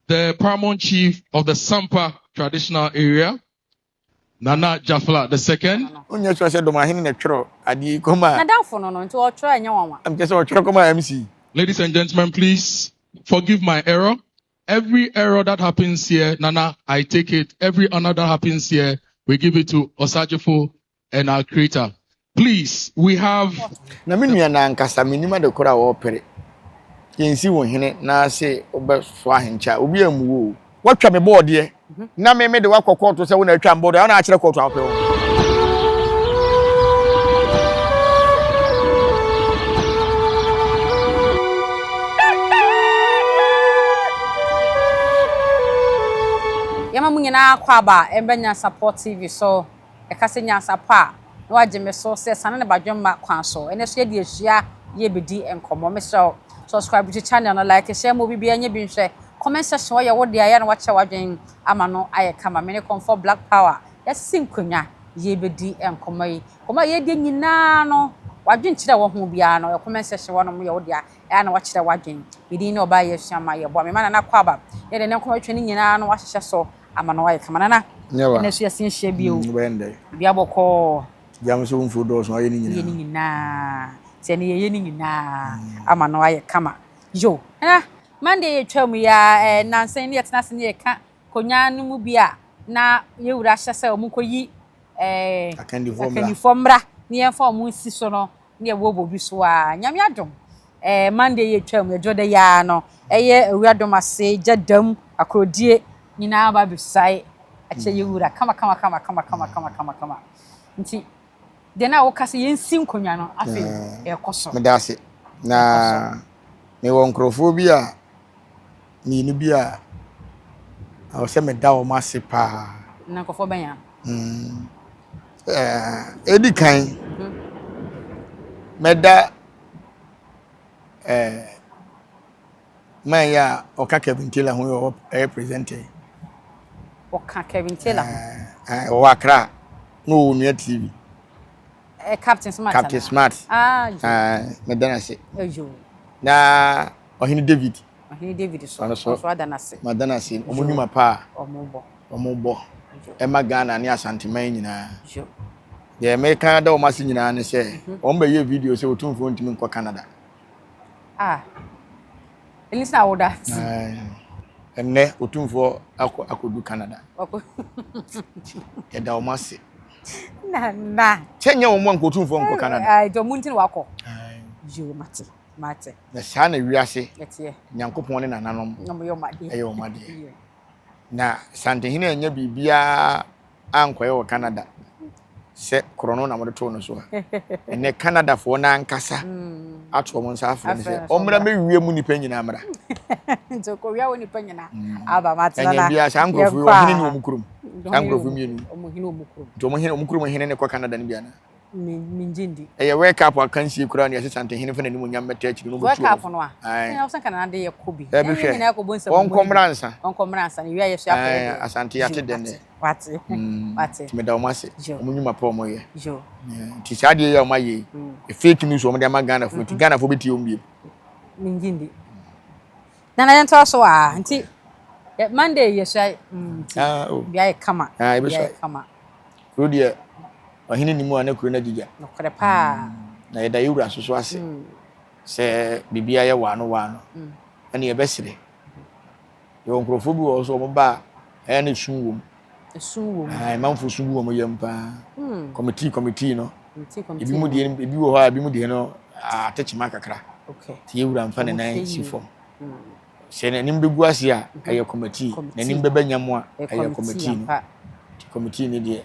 the Paramount Chief of the Sampa traditional area, Nana Jafla the second. Wonyɛ sure sɛ Dɔmahene na ɛtwerɛ adeɛ yi kɔma a. N'adamfo no no, nti ɔtwerɛ a ɛnyɛ nwanwa. Ɛm kyerɛ sɛ ɔtwerɛ kɔma MC. Ladies and gentlemen, please forgive my error. Every error that happens here, Nana, I take it. Every honor that happens here, we give it to Osagyefo and our creator. Please, we have. Na me nua no ankasa mennim ade koro a ɔrepere. Yɛnsi wo hene na se wobɛsoa ahenkyɛ a, obi ammu wo o. Woatwa me bɔɔdeɛ na me mede wo akɔ kɔɔto sɛ wo na atwa me bɔɔdeɛ a, wo na akyerɛ kɔɔto a wopɛ wo. Yɛma mo nyinaa akwaaba ɛmba Nyansapɔ TV so. Ɛka sɛ nyansapɔ a, na wagye me so sɛ sane ne badwemma kwan so. Ɛnnɛ nso yɛde ahyia yɛrebɛdi nkɔmmɔ. Mesrɛ wo, subscribe to channel no, like, share ma obi biara nyɛ bi nhwɛ. Comment section hɔ yɛ wo dea, yɛ na wakyɛ w'adwene ama no ayɛ kama. Me ne Kɔmfɔ Black Power yɛasisi nkonnwa yɛrebɛdi nkɔmmɔ yi. Nkɔmmɔ a yɛredi nyinaa no, w'adwenkyerɛ a ɛwɔ ho biara no, ɛwɔ comment section hɔnom yɛ wo dea, ɛyɛ a na wakyerɛ w'adwene. Me din ne Ɔbaa Yɛasua Ma Yɛboa. Me ma Nana Akwaaba, yɛde ne nkɔmmɔ twetwe ne nyinaa no wahyehyɛ so. Ama no ayɛ kama. Nana, Nyɛ wa. ɛnɛ nso yɛasan ahyia bio. Mm, wobɛyɛ no dɛn? Biribiara bɔkɔɔ. Gya me sɛ wo mfuo dɔɔso ayɛ ne Yɛ nyinaa. ne nyinaa. Nti ɛnɛ yɛyɛ ne nyinaa ama no ayɛ kama. Yo, Nana, Monday yɛtwa mu yi ara, eh, nnansa yi ne yɛtena ase ne yɛka konyaa no mu bi a na yɛwura ahyɛ sɛ wɔn nkɔyi eh, Akandifoɔ mmra. akandifoɔ mmra ne yɛmfa wɔn nsi so no ne yɛbooboo bi so ara. Nyame adom, eh, Monday yi a ɛtwaam, Adwoda yi ara no, ɛyɛ Awura dom ase, gya dam, akorodie, nyinaa aba abɛsuae akyerɛ yɛn wura kama kama kama kama kama kama kama kama. Nti, deɛ na woka sɛ yɛnsi nkonnwa no, afei ɛrekɔ so. Meda ase. Na mewɔ nkurɔfoɔ bi a mmienu bi a ɛwɔ sɛ meda wɔn ase paa. Na nkurɔfoɔ bɛn a? Mm. Ɛdi kan, mɛda eh, man yi a ɔka Kevin Taylor ho yɛ ɔyɛ presenter yi. Ɔka Kevin Taylor ho? Ɔwɔ Accra na ɔwɔ Onua TV. Eh, Captain Smart. Captain Smart. Ah, meda no ase. Na Ɔhene David. Ɔhene David so. Ɔno so ada no ase. Mada no ase. Wɔn nnwuma pa a. Wɔn bɔ. Wɔn bɔ. Ɛma Ghana ne Asanteman nyinaa. Deɛ meka da wɔn ase nyinaa ne sɛ, mhm. wɔn bɛyɛ video sɛ Otumfoɔ ntumi nkɔ Canada. Ah. Ɛni sɛ awoda. Ɛnnɛ Otumfoɔ akɔ akɔdu Canada. Yɛda wɔn ase. Nana. Sɛ nyɛ wɔn a nka Otumfoɔ nkɔ Canada. Ɛɛ wɔn nti na wakɔ. Yoo mate mate. Na saa na wiase. Ɛteɛ. Nyankopɔn ne nananom. Wɔn yɛ wɔn adeɛ. Ɛyɛ wɔn adeɛ. Na Santehene annya biribiara ankɔyɛ wɔ Canada sɛ korɔno na wɔde too no so a, ɛnɛ Canadafoɔ no ankasa mm. ato wɔn nsa afrɛ no sɛ ɔmmra mɛwia mu nnipa nyinaa mmra. Nti ɔkɔwia wɔ nnipa nyinaa mm. aba matena na ɛnyɛ bia saa nkurɔfoɔ yi ɔhene ne wɔn kurom saa nkurɔfoɔ mmienu nti wɔn hene wɔn kurom hene ne kɔ Canada no bi anaa Mengye ndi. Ɛyɛ World Cup akansie koraa na yɛse Santehene fa n'animuonyam mmɛtɔ akyiri na ɔbɛtu World wɔn Cup fo. no a, Ae. ɛna sɛ nka Nana de yɛ kɔ bi. Dabi Ɛne hwɛ, nyinaa kɔbɔ nsɛm wɔnkɔ mmra nsa. Wɔnkɔ mmra nsa na ewia yɛ so akɔyɛ Ae, deɛ. Asante yɛate Yo, dɛn dɛ. Wate, Mm, wate. nti meda wɔn ase. Yo. Wɔn nnwuma pa a wɔyɛ. Yo. Yeah, Nti saa adeɛ yi a wɔayɛ yi, fake news a wɔde ama Ghanafoɔ nti Ghanafoɔ bɛtie wɔn bio. Mengye ndi. Nana yɛntoa so aa, nti yɛ- Monday yɛsua mm, nti Ah, oh. bia yɛ kama. Ah, Bia yɛbɛsua. yɛ kama. Kuro deɛ ɔhene nni mu a na kuro no agyigya. Nokorɛ paa. Na yɛda yɛn wura soso ase sɛ biribiara yɛ waano waano. Ɛne yɛbɛsrɛ. Yɛwɔ nkurɔfoɔ bi wɔ hɔ so wɔn ba a ɛyɛ na esu wɔ mu. Esu wɔ mu. Ɛɛ manfo su gu wɔn yam paa. Kɔmitii kɔmitii no. Ebi mu deɛ ebi wɔ hɔ a ebi mu deɛ no atekyema kakra. Okay. Ti yɛ wura nfa ne nan si fam. Sɛ n'anim bɛgu ase a, ɛyɛ kɔmitii. N'anim bɛba nyam a, ɛyɛ kɔmitii no. Nti kɔmitii no deɛ,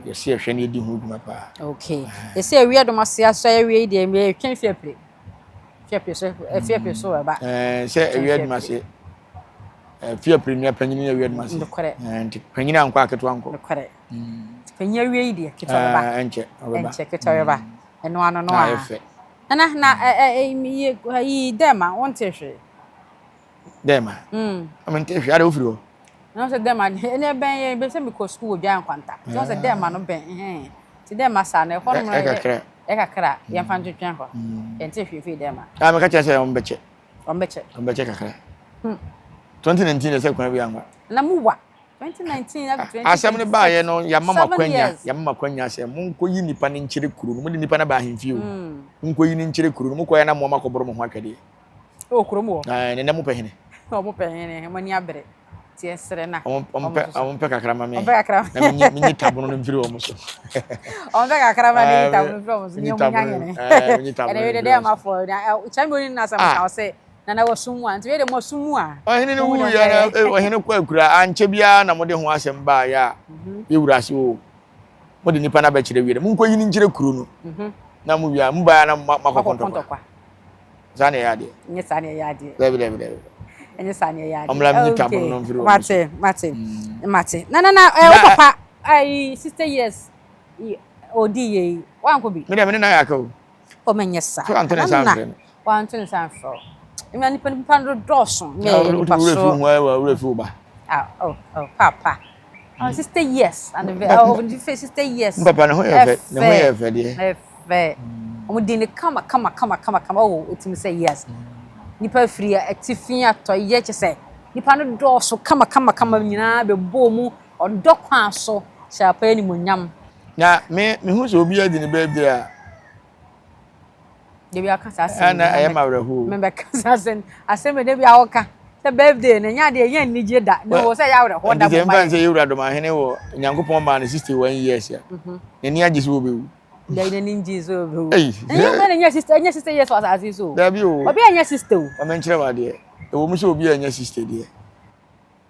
yɛse yɛhwɛ na yɛdi ho dwuma paa. Okay. Yɛse awia dɔm ase asɔ awie yi deɛ, yɛtwɛn fiapire. Fiapire so, fiapire so ɛba. Ɛɛ sɛ awia dɔm ase, fiapire nua panyin ne awia dɔm ase. Nokorɛ. Nti panyin ankɔ a ketewa nkɔ. Nokorɛ. Nti panyin awie yi deɛ, ketewa bɛba. Ɛnkyɛ, ɔbɛba. Ɛnkyɛ, ketewa bɛba. Ɛno ano no Na ayɛ a. fɛ. Nana, na ɛ ɛ ɛ yi dɛ ma wonte hwee. Dɛ ma? Mm. Mente hwee, adɛ wofiri hɔ? Na sɛ dɛ ma ɛnɛ bɛn yɛ bɛ sɛ mekɔ sukuu wɔ Dwan Nkwanta. Nti wɔn sɛ dɛ ma no bɛn ɛhɛn. Nti dɛ ma saa no ɛhɔ nom no Ɛkakra. Ɛkakra yɛmfa ntwetwɛn hɔ. Yɛnte hwee firi dɛ ma. Ah meka kyerɛ sɛ wɔn bɛkyɛ. Wɔn bɛkyɛ. Wɔn bɛkyɛ kakra. Hmm. 2019 deɛ sɛ kwan bi anwa. Na mu wa. 2019 up to 2026. Asɛm no baayɛ no yɛama mo akwanya yɛama mo akwanya sɛ monkɔyi nipa no nkyerɛ kuro no mode nipa no aba ahemfie o mm. monkɔyi no nkyerɛ kuro no mokɔyɛ na moama kɔboro mo ho atwɛdeɛ wɔ kurom hɔ ne nɛ mopɛ hene ɔmo pɛ hene ɔmo ani abere tiɛ srɛ na ɔmo pɛ kakra ma me na menyi tabono no mfiri ɔmo so ɔmo pɛ kakra ma ne tabono mfiri ɔmo so ne ɔmo nya hene ɛnɛ wei de dɛ ma fɔ kyɛn bi oni na asɛm ka ɔsɛ Nana wɔ sum mu a, nti wei de mo sum mu a. Ɔhene no wuiɛ no, eh, ɔhene kɔ akura, ankyɛ biara na mode ho asɛm baeɛ a, mhm. yɛwura ase o, mode nipa no abɛkyerɛ wie no, monkɔyi no nkyerɛ kuro no. Mhm. Na mo wie a, mobaeɛ na moakɔkɔ ntɔkwa. Saa na ɛyɛ adeɛ. Nyɛ saa na ɛyɛ adeɛ. Dabi, dabi, dabi. Ɛnyɛ saa na ɛyɛ adeɛ. Ɔmmra menyi tabono no mfiri wɔn so. Mate, mate, mm. mate. Na na na, eh, wo papa, ayi, 60 years, ɔdi yɛ yi, wankɔ bi. Me deɛ, me ne na yɛ aka o. O menyɛ saa. So wanto ne nsa amfrɛ me? Wanto ne nsa amfrɛ wo. Mmea nipa nipa no dɔɔso. Ne yɛ nipa so. Wura fi ho ayɛ wura fi wo ba. Ah oh oh papa. Oh 60 years and oh 60 years. Papa ne ho yɛ fɛ. Ne ho yɛ fɛ deɛ. Fɛ. Wɔn di ne kama kama kama kama kama oh otumi sɛ yes. Nipa firi atifi atɔyɛ kyɛ sɛ nipa no dɔɔso kama kama kama nyinaa bɛbɔ mu ɔdɔ kwan so hyɛ apa animuonyam. Na me mehu sɛ obi adi ne birthday a. Debi aka saa asɛm. Ɛna ɛyɛ ma awerɛhoɔ. Mebɛka saa asɛm asɛm debi awɔka sɛ birthday no ɛnyɛ adeɛ ɛnyɛ anigye da na wɔ sɛ ɛyɛ awerɛhoɔ da. Nti sɛ mfa sɛ yɛwura Dɔmahene wɔ Nyankopɔn maa no 61 years a mhm. n'ani agye sɛ wɔbɛwu. Dabi n'ani ngye sɛ wɔbɛwu. Ɛnyɛ obi na ɛnyɛ 60 ɛnyɛ 60 years wɔ asase so. Dabi o. Obi a ɛnyɛ 60 o. Ɔmɛ nkyerɛ wɔ adeɛ. Ɛwɔ mu sɛ obi a ɛnyɛ 60 deɛ.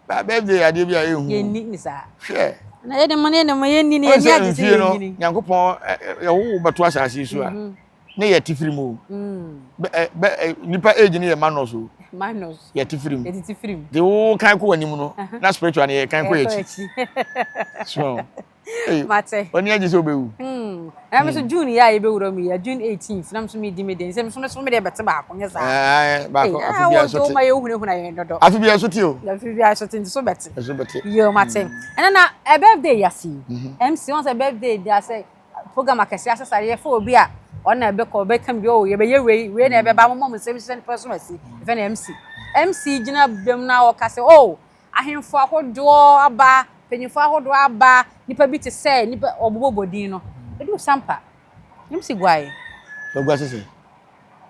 Ba birthday yɛ adeɛ bi a ɛhu. Yɛnni ne saa. Hwɛ. Na yɛde mo ne ne mo yɛnni ne yɛnni agye sɛ yɛnyini. Nyankopɔn yɛwo wo bɛto asase yi so a mhm. ne yɛ tifiri mu. Mm. Bɛ bɛ nipa age ne yɛ minus o. Minus. Yɛ tifiri mu. Yɛ tifiri mu. De wo kan kɔ w'anim no na spiritual ne yɛ kan kɔ yɛ akyi. So. Mate. W'ani agye sɛ wobɛwu. Hmm. Na me so June yɛ a yɛbɛwura mu yɛ June 18th na me so medi me den sɛ me so me so me deɛ bɛte baako nyɛ saa. Ɛɛ baako afe biara so te. Ma yɛhunahuna yɛn dodo. Afe biara so te o. Afe biara so te nti so bɛte. So bɛte. Yo mate. Ɛna na ɛ birthday yɛ ase yi. MC wɔn sɛ birthday de asɛ program akɛse asesa yɛfɛ obi a ɔna ɛbɛkɔ ɔbɛka bi o yɛbɛyɛ wei wei na ɛbɛba mo mo nsɛm sɛ nipa so asi ɛfɛ na MC. MC gyina bɛm na ɔka sɛ oh Ahemfo ahodoɔ aba, mpanyimfoɔ ahodoɔ aba, nnipa bi te sɛ nnipa wɔbobɔbɔ din no. Ɛduru Sampa, nim si guae. Bagua sese.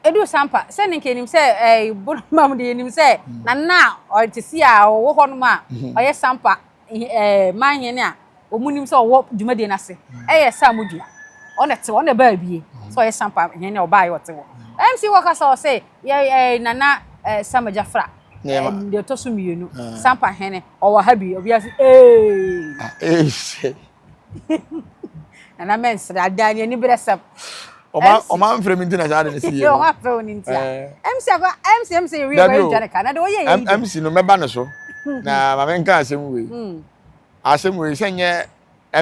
Ɛduru Sampa, sɛ ne nka yɛnim sɛ ɛɛ Boroma mu de yɛnim sɛ nana a ɔte si a ɔwɔ hɔnom a ɔyɛ Sampa ɛɛ manhene a wɔn nim sɛ ɔwɔ dwumadie no ase ɛyɛ Samudua. Ɔna te hɔ, ɔna ɛbaa bie sɛ ɔyɛ Sampa hene a ɔbaa yɛ ɔte hɔ. MC wɔ kasa ɔsɛ yɛ ɛɛ nana ɛɛ Sam Agyafra. Nneɛma. Deɛ ɛtɔ so mmienu, ah. Sampa hene, ɔwɔ ha bi, obi ase ee. Ah, ee. Nana mɛnsere adan ne ani berɛ sɛm. Ɔma ɔma nfrɛ mi nti na saa de ne si yɛ. Ɔma nfrɛ wo ne nti a. MC akɔ MC MC yɛ wia kɔ ntwa ne ka na de ɔyɛ yɛ yi. MC no mɛba ne so na maame nka asɛm wei. Hmm. Asɛm wei sɛ nyɛ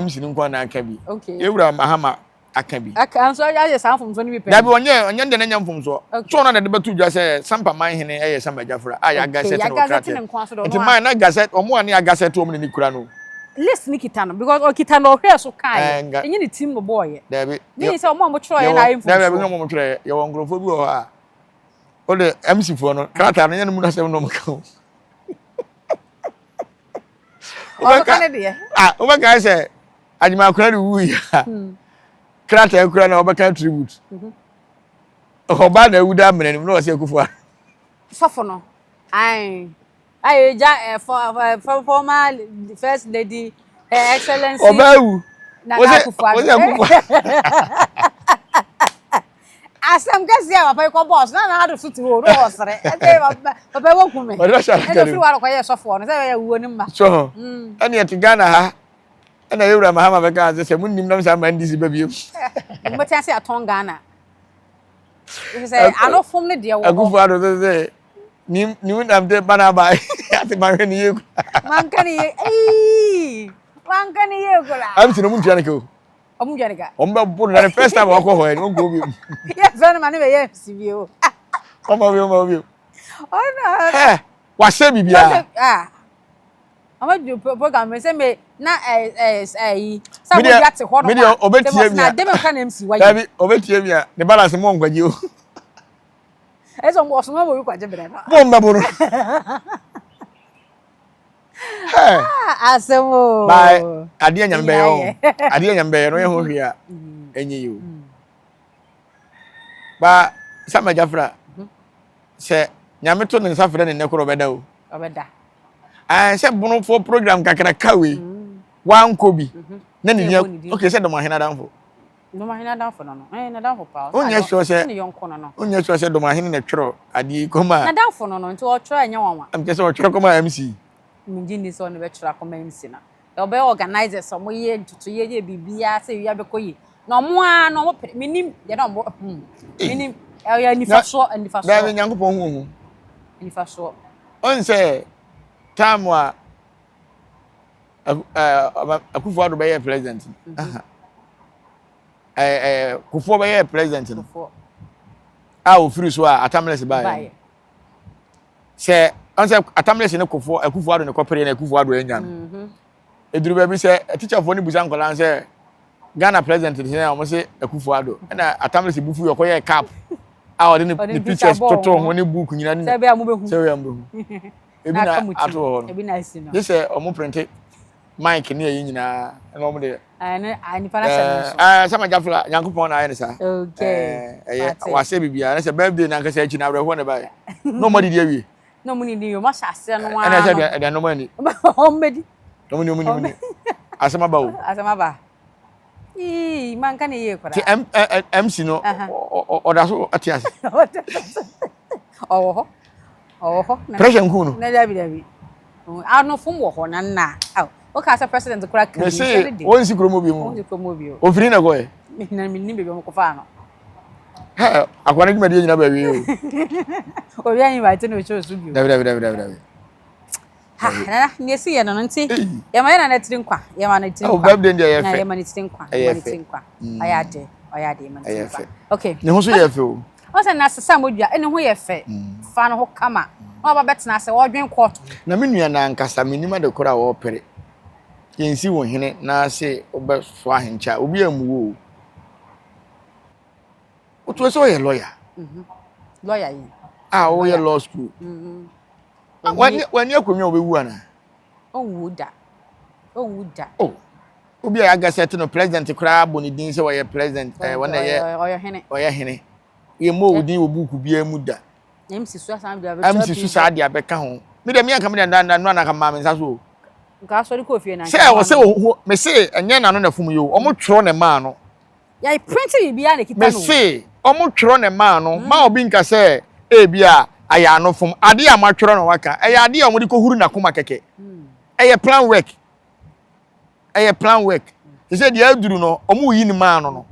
MC no nko na aka bi. Ewura Mahama aka bi. Aka nso ayɛ saa mfomsoɔ no bi pɛn. Dabi ɔnyɛ ɔnyɛ deɛ n'anya mfomsoɔ. So ɔno na de bɛto dwa sɛ Sampa man hene yɛ Samba Gyafra a yɛagasɛte no wɔ krataa. Nti man na gasɛt wɔn a ne yɛagasɛte wɔn na ne kura no. List ne kita no because ɔkita no ɔhwɛɛ so kaeɛ. Ɛnyɛ ne tirim na ɔbɔɔyɛ. Dabi. Ne sɛ wɔn a wɔtwerɛeɛ na ayɛ mfomsoɔ. Dabi dabi nyɛ wɔn a wɔtwerɛeɛ. Yɛwɔ nkurɔfoɔ bi wɔ hɔ a wode MC foɔ no krataa no nyɛ no mu asɛm na wɔka o. Ɔbɛka ne deɛ. Ah wobɛkae sɛ Agyeman de wui a krataa kura na ɔbɛka tribute. Ɔbaa na awu da amena nim na ɔsɛ akufo a. Sɔfo no. Ayi. Ayi gya ɛ former first lady her excellency. Ɔbaa awu. Nana Akufo-Addo. Ɔsɛ akufo. Asɛm kɛseɛ a papa yi kɔ bɔɔ so na Nana Addo so te hɔ na ɔresere. Ɛsɛ papa yi waku me. Ɔde ahyɛ adaka Ɛna ofiri hɔ a ɔkɔyɛɛ sɔfoɔ no sɛ ɛbɛyɛ wuo no mma. So ɛne ɛte Ghana ha Ɛna yɛwura Mahama bɛka sɛ sɛ monnim nam saa ma NDC ba biom. Mbɛte ase atɔn Ghana. Sɛ ano fom no deɛ wɔ hɔ. Akufo Addo sɛ sɛ nim nim nam te ba na aba ate ma hwɛ ne yie kura. Manka ne yie eii manka ne yie kura. MC no ɔmo ntua ne ka o. Ɔmo ntua ne ka. Ɔmo bɛ bo no na ne first time wakɔ hɔ yɛ no ɔnkɔ bio. Yɛ fɛ no ma ne bɛ yɛ MC bio. Ɔmo bio ɔmo bio. Ɔno. Hɛ wasɛ biribiara. Ah. Ɔmo du program mi sɛ me na ɛɛ ɛɛ ɛyi sɛ mo di ate hɔ nom a ɔbɛtie mi a na dɛm nka na MC wayɛ. Dabi ɔbɛtie mi a ne balance mo nkwagye o. Ɛsɛ ɔmo ɔsoma mo bi kwagye brɛ no. Mo mbɛbo no. Asɛm o. Ba adeɛ nyame bɛyɛ o. Adeɛ nyame bɛyɛ no yɛ ho hwee a ɛnyɛ yi o. Ba Sama Jafra sɛ nyame to ne nsa frɛ ne nnɛ korɔ ɔbɛda o. Ɔbɛda. Ɛɛ sɛ bonofoɔ program kakraka wei wankɔ bi na ne nia okay sɛ dɔmahene adamfo. Dɔmahene adamfo no no ɛɛ n'adamfo paa. Wonyɛ sure sɛ ne yɔnko no no. Wonyɛ sure sɛ dɔmahene na ɛtwerɛ adeɛ yi kɔma. N'adamfo no no nti ɔtwerɛ ɛnyɛ nwanwa. Ɛm kyɛ sɛ ɔtwerɛ kɔma MC. Mengye nni sɛ ɔno bɛtwerɛ akɔma MC no. Ɔbɛyɛ organisers ɔmo yɛ ntotoyɛ yɛ biribiara sɛ wia bɛkɔ yie. Na ɔmo ara na ɔmo pere menim deɛ na ɔmo hmm menim ɛyɛ anifasoɔ anifasoɔ. Daabi Nyankopɔn hu ho. Anifasoɔ. Ɔn sɛ time a Akufo Addo bɛyɛ president no. Mhm. Ɛɛ Kufuor bɛyɛ president no. A ofiri so a Atamils baeɛ. Sɛ ɔn sɛ Atamils ne Kufuor Akufo Addo ne kɔpere na Akufo Addo anya no. Mhm. Eduru baabi sɛ atikyafoɔ no bisa nkwadaa sɛ Ghana president de sɛ wɔn se Akufo Addo ɛna Atamils bufu yɛ ɔkɔyɛ cap a ɔde ne ne pictures toto ho ne book nyina ne sɛ ɛbɛyɛ a mobɛhu sɛ ɛbɛyɛ a mobɛhu ebi na ato wɔ hɔ no gye sɛ wɔn printe mic ne ɛyi nyinaa ɛna wɔn de ɛɛ sama jafla nyankopɔn na ayɛ ne saa ɛyɛ wasɛ biribiara ɛna sɛ birthday na ankasa akyi na awerɛhoɔ na ɛbaeɛ na wɔn adidi awie na wɔn nidi wɔn ahyɛ aseɛ no ara ɛna sɛ ɛdeɛ no wɔn ani wɔn bɛdi wɔn ni wɔn ni wɔn ni asɛm aba o asɛm aba Ii, manka ne yie koraa. Ti M ɛ MC no ɔda so ɔte ase. Ɔwɔ hɔ. Ɔwɔ hɔ. Pressure nku no. Na dabi dabi. Anofom wɔ hɔ na nna. Aw, woka sɛ president koraa ka bi. Mese wɔnsi kurom obi mu. Wɔnsi kurom obi o. Ofiri na kɔɛ. Na mennim baabi a wɔkɔfaa no. Hɛ, akwa no dwumadie nyina baawie o. Obi anyi invite no show so bio. Dabi dabi dabi dabi dabi. Ha, nana, nea esi yɛ no no nti, yɛma yɛ nana tiri nkwa, yɛma no tiri oh, nkwa. Birthday deɛ yɛ fɛ. Yɛma no tiri nkwa, yɛma no tiri nkwa. Mm. Ɔyɛ ade, ɔyɛ ade, yɛma no tiri nkwa. Okay. Ne ho so yɛ fɛ o. Wɔn sɛ na sesa modua, ne ho yɛ fɛ. Mm. Fa no ho kama. Na waba bɛtena ase, wɔdwen kɔɔto. Na me nua na ankasa menim ade koro a wɔpere. Yɛnsi wo hene na ase wobɛsoa ahenkyɛ a, obi ammu wo o. Wotu sɛ ɔyɛ lɔya. Mhm. Lɔya yi. A ɔyɛ law school. Mhm. Wani akonnwa a ɔbɛwu ana? Ɔnwu da. Ɔnwu da. Oh. Obi a yɛagasɛte no president koraa bɔ ne din sɛ ɔyɛ president. Ɛɛ wɔn na ɛyɛ. Ɔyɛ hene. Ɔyɛ hene. Yɛ mmɔ wo din wɔ buuku biara mu da. MC so asan de abɛka. MC so saa de abɛka ho. Me deɛ me anka me deɛ nda no anaka maa me nsa so o. Nka asɔre kɔ fie na. Sɛ ɛwɔ sɛ ohu me se ɛnyɛ n'ano na fum yi o. Wɔn twerɛ ne maa no. Yɛ printe biribiara na ekita no. Mese ɔmo twerɛ ne maa no ma obi nka sɛ ebi a ayɛ ano fom adeɛ a moatwerɛ na waka ɛyɛ adeɛ a ɔmo de kɔhuru n'akoma kɛkɛ ɛyɛ plan work ɛyɛ plan work te sɛ deɛ aduru no ɔmo yi ne maa no no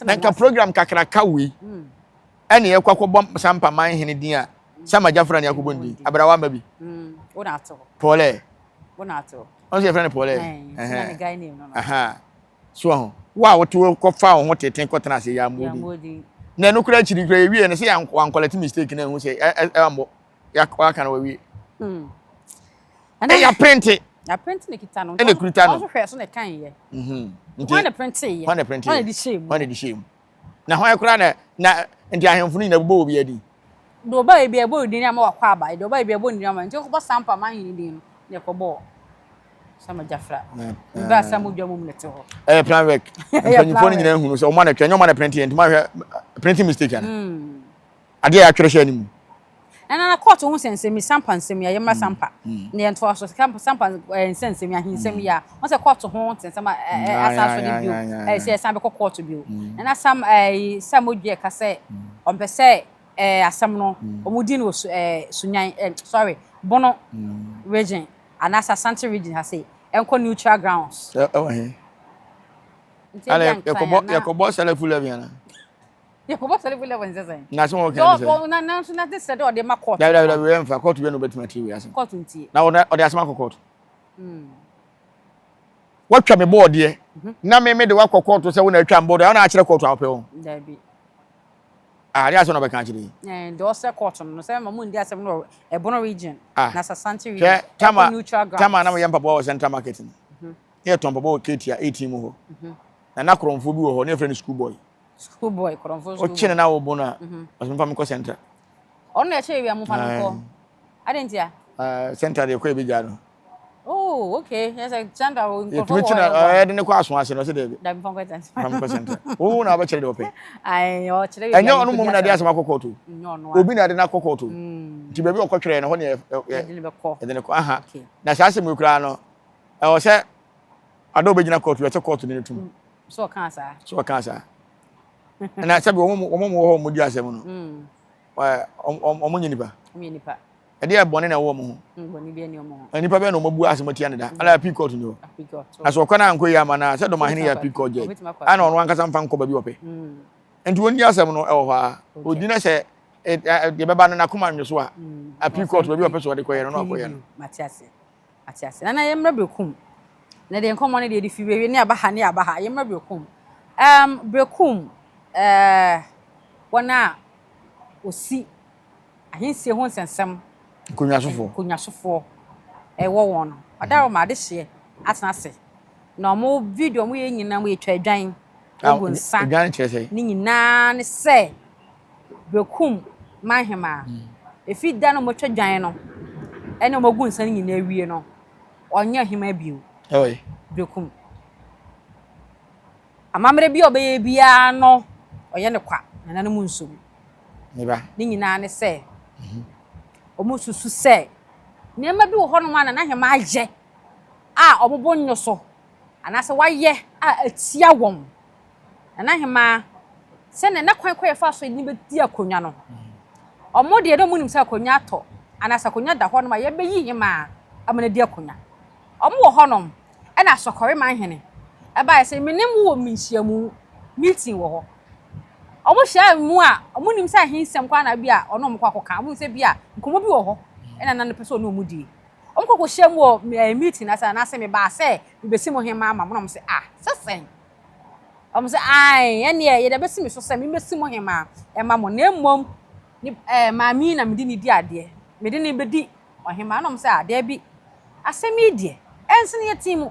na nka program kakraka wei ɛne ɛkɔ akɔbɔ sampa man hene din a sama jafra ne akɔbɔ ne din abrawa mma bi pɔlɛ ɔno sɛ yɛfrɛ no pɔlɛ So wahu? Wo a wote hɔ kɔfa wo ho teten kɔtena ase yɛ ammɔ din. Na ɛno koraa akyiri koraa yɛwie no sɛ yɛn wankɔlɛte mistake na ɛhu sɛ ɛammɔ waka no wawie. Hmm. Ɛyɛ aprente. Aprente na kita no. Ɛna kuta no. Ɔnso hwɛ so na ɛkan yɛ. Mhm. Nti hwan na prente yɛ? Hwan na prente yɛ? Hwan na de hyɛ mu? Hwan na de hyɛ mu? Na hwan koraa na na nti ahemfo no nyinaa bobɔ obi adi. Deɛ ɔba yɛ bi a ɛbɔ ne din ama wakɔ aba. Deɛ ɔba yɛ bi a ɛbɔ ne din ama nti ɔkɔbɔ sampa ma ahene din no na ɛkɔbɔɔ. Sama Jafra. Mbɛ asa mu dwa mu na te hɔ. Ɛyɛ plan work. Mpanyinfoɔ no nyinaa hunu sɛ ɔmo na twɛ nyɛ ɔmo na print yɛ ntoma hwɛ printing mistake ana. Hmm. Adeɛ a yɛatwerɛ hyɛ anim. Na na court ho nsɛnsɛm yi sampa nsɛm yi a yɛmmra sampa hmm. na yɛntoa so sampa eh, nsɛnsɛm yi ahensɛm yi a wɔn sɛ court ho nsɛnsɛm a eh, eh, asan so de bio sɛ yɛsan bɛkɔ court bio na na sam ɛɛ sam odua ka sɛ ɔmpɛ sɛ ɛɛ asɛm no wɔn di no wɔ ɛɛ sunyan ɛɛ sorry bono region Anaasɛ Asante region ha sei, ɛnkɔ neutral grounds. Ɛwɔ he? Nti ebi Ana ankran yɛkɔbɔ ana. yɛkɔbɔ Salafu 11 ana? Yɛkɔbɔ Salafu 11 sɛ sɛn? Na asɛm a wɔka ne sɛ. Na nanso na de sɛ dɛ ɔde ma court. Dabi dabi dabi wei mfa court wei na obetumi atie wei asɛm. Court ntie. Na ɔde ɔde asɛm akɔ court. Watwa me bɔɔdeɛ na me me de wakɔ court sɛ wo na atwa me bɔɔdeɛ, wo na akyerɛ court a wopɛ ho. Dabi. Ah, adeɛ asɛm na ɔbɛka akyerɛ yi. Eh, deɛ ɔsɛ court no sɛ ma mu ndi asɛm no wɔ Ɛbono region ah, na Asante region hwɛ tama neutral ground. Tama na meyɛ mpaboa wɔ Central Market no. Mm -hmm. Ne yɛtɔn mpaboa wɔ Ketia 18 mu hɔ. Mm -hmm. Na na korɔmfoɔ bi wɔ hɔ ne yɛfrɛ no school boy. School boy, korɔmfoɔ school boy. Ɔkye ne na wɔbɔ no a, mhm. ɔsɛ mfa me kɔ Central. Ɔno na ɛkyɛ ewia mo fa no nkɔ. Adɛn ntia? Central deɛ kɔ ebegya no. Oh. Oh, okay. Yɛ sɛ Central nkurɔfoɔ Yɛtumi wɔ kye hɔ no a ɛboa. ɛde no kɔ aso ase no ɔsɛ daabi. Dabi fa nkɔ Central. Fa nkɔ Central. Wo na wobɛkyerɛ deɛ ɔpɛ. Ae, ɔkyerɛ baabi a Ɛnyɛ ɔno yɛnkɔdi mmom na ɛde asɛm. asɛm akɔ kɔɔto. Nyɛ ɔno a. Obi na ɛde no akɔ kɔɔto. Nti baabi a ɔkɔtwerɛɛ no hɔ na Yɛde no bɛkɔ. yɛde no kɔ. Aha. Okay. Na saa asɛm yi koraa no, ɛwɔ sɛ ada ɔbɛgyina kɔɔto, ɛsɛ kɔɔto no no tom. So ɔkaa saa? So ɔkaa saa. Na sɛbi wɔn wɔn wɔ hɔ wɔn di asɛm no. Wɔn nyɛ nipa. Wɔn yɛ nipa. Ɛdeɛ bɔne na ɛwɔ wɔn ho. Bɔne bi ɛni wɔn ho. Nipa bɛyɛ na wɔn abu asɛm atia ne da. Ala appeal court ni hɔ. Na sɛ ɔkɔ na ankɔ yie ama na sɛ dɔmahene yɛ appeal court judge. Ana ɔno ankasa mfa nkɔ baabi ɔpɛ. Nti wɔn di asɛm no ɛwɔ hɔ a. Odi na sɛ deɛ bɛba no n'akoma nwe so a appeal court baabi ɔpɛ so ɔde kɔyɛ no na ɔkɔyɛ no. Mate ase. Mate ase. Nana yɛmmra Berekum. Na deɛ nkɔmmɔ no deɛ yɛde fi baabi ne aba ha ne aba ha. Yɛmmra Berekum. Um, Berekum, uh, wɔn a wɔsi ahensie ho nsɛnsɛm. Nkonnwasofoɔ. Nkonnwasofoɔ ɛwɔ wɔn no. Ɔdaroma adehyeɛ atena ase. Na wɔn video wɔn yɛ nyinaa wɔyɛ twa adwan. Wɔgu nsa. Adwan kyerɛ sɛ? Ne nyinaa ne sɛ Bekum manhemaa. Efi da no wɔatwa dwan no ne wɔagu nsa no nyinaa awie no, ɔnyɛ ɔhemaa bio. Ɔy. Bekum. Amammerɛ bi a ɔbɛyɛ biara no, ɔyɛ no kwa, nananom nso. Ne ba. Ne nyinaa ne sɛ, wɔsusu sɛ nneɛma bi wɔ hɔnom a nana hemaa yɛ a wɔbo nnwo so anaasɛ wayɛ a atia wɔn. Nana Hemaa, sɛnea na kwan kɔ yɛfa so de bɛdi akonnwa no, wɔn deɛ na wɔnim sɛ akonnwa atɔ anaasɛ akonnwa da hɔnom a yɛbɛyi hemaa ama no adi akonnwa. Wɔn wɔ hɔnom ɛna Asɔkɔre Manhene ɛbaeɛ sɛ me ne mo wɔ nhyiamu, meeting wɔ hɔ. Wɔn hyia mu a wɔn nim sɛ ahensɛm koraa na bi a ɔne wɔn kɔ akɔka, wɔn nim sɛ bi a nkɔmmɔ bi wɔ hɔ ɛna na no pɛ sɛ ɔne wɔn die. Wɔn kɔ kɔhyia mu wɔ eh, meeting ase anaasɛ mebaa sɛ mebɛsi mo hemaa ama mo na wɔn sɛ ah sɛ sɛn. Wɔn sɛ, Ae, ɛnneɛ yɛde abɛsi me so sɛ memmɛsi mo hemmaa mma mo, na mmom ne ɛɛ maame yi na mede no di adeɛ, mede no bɛdi ɔhemmaa. Ɛna wɔn sɛ, Ah, daabi, asɛm yi deɛ, ɛnsene yɛn ti mu.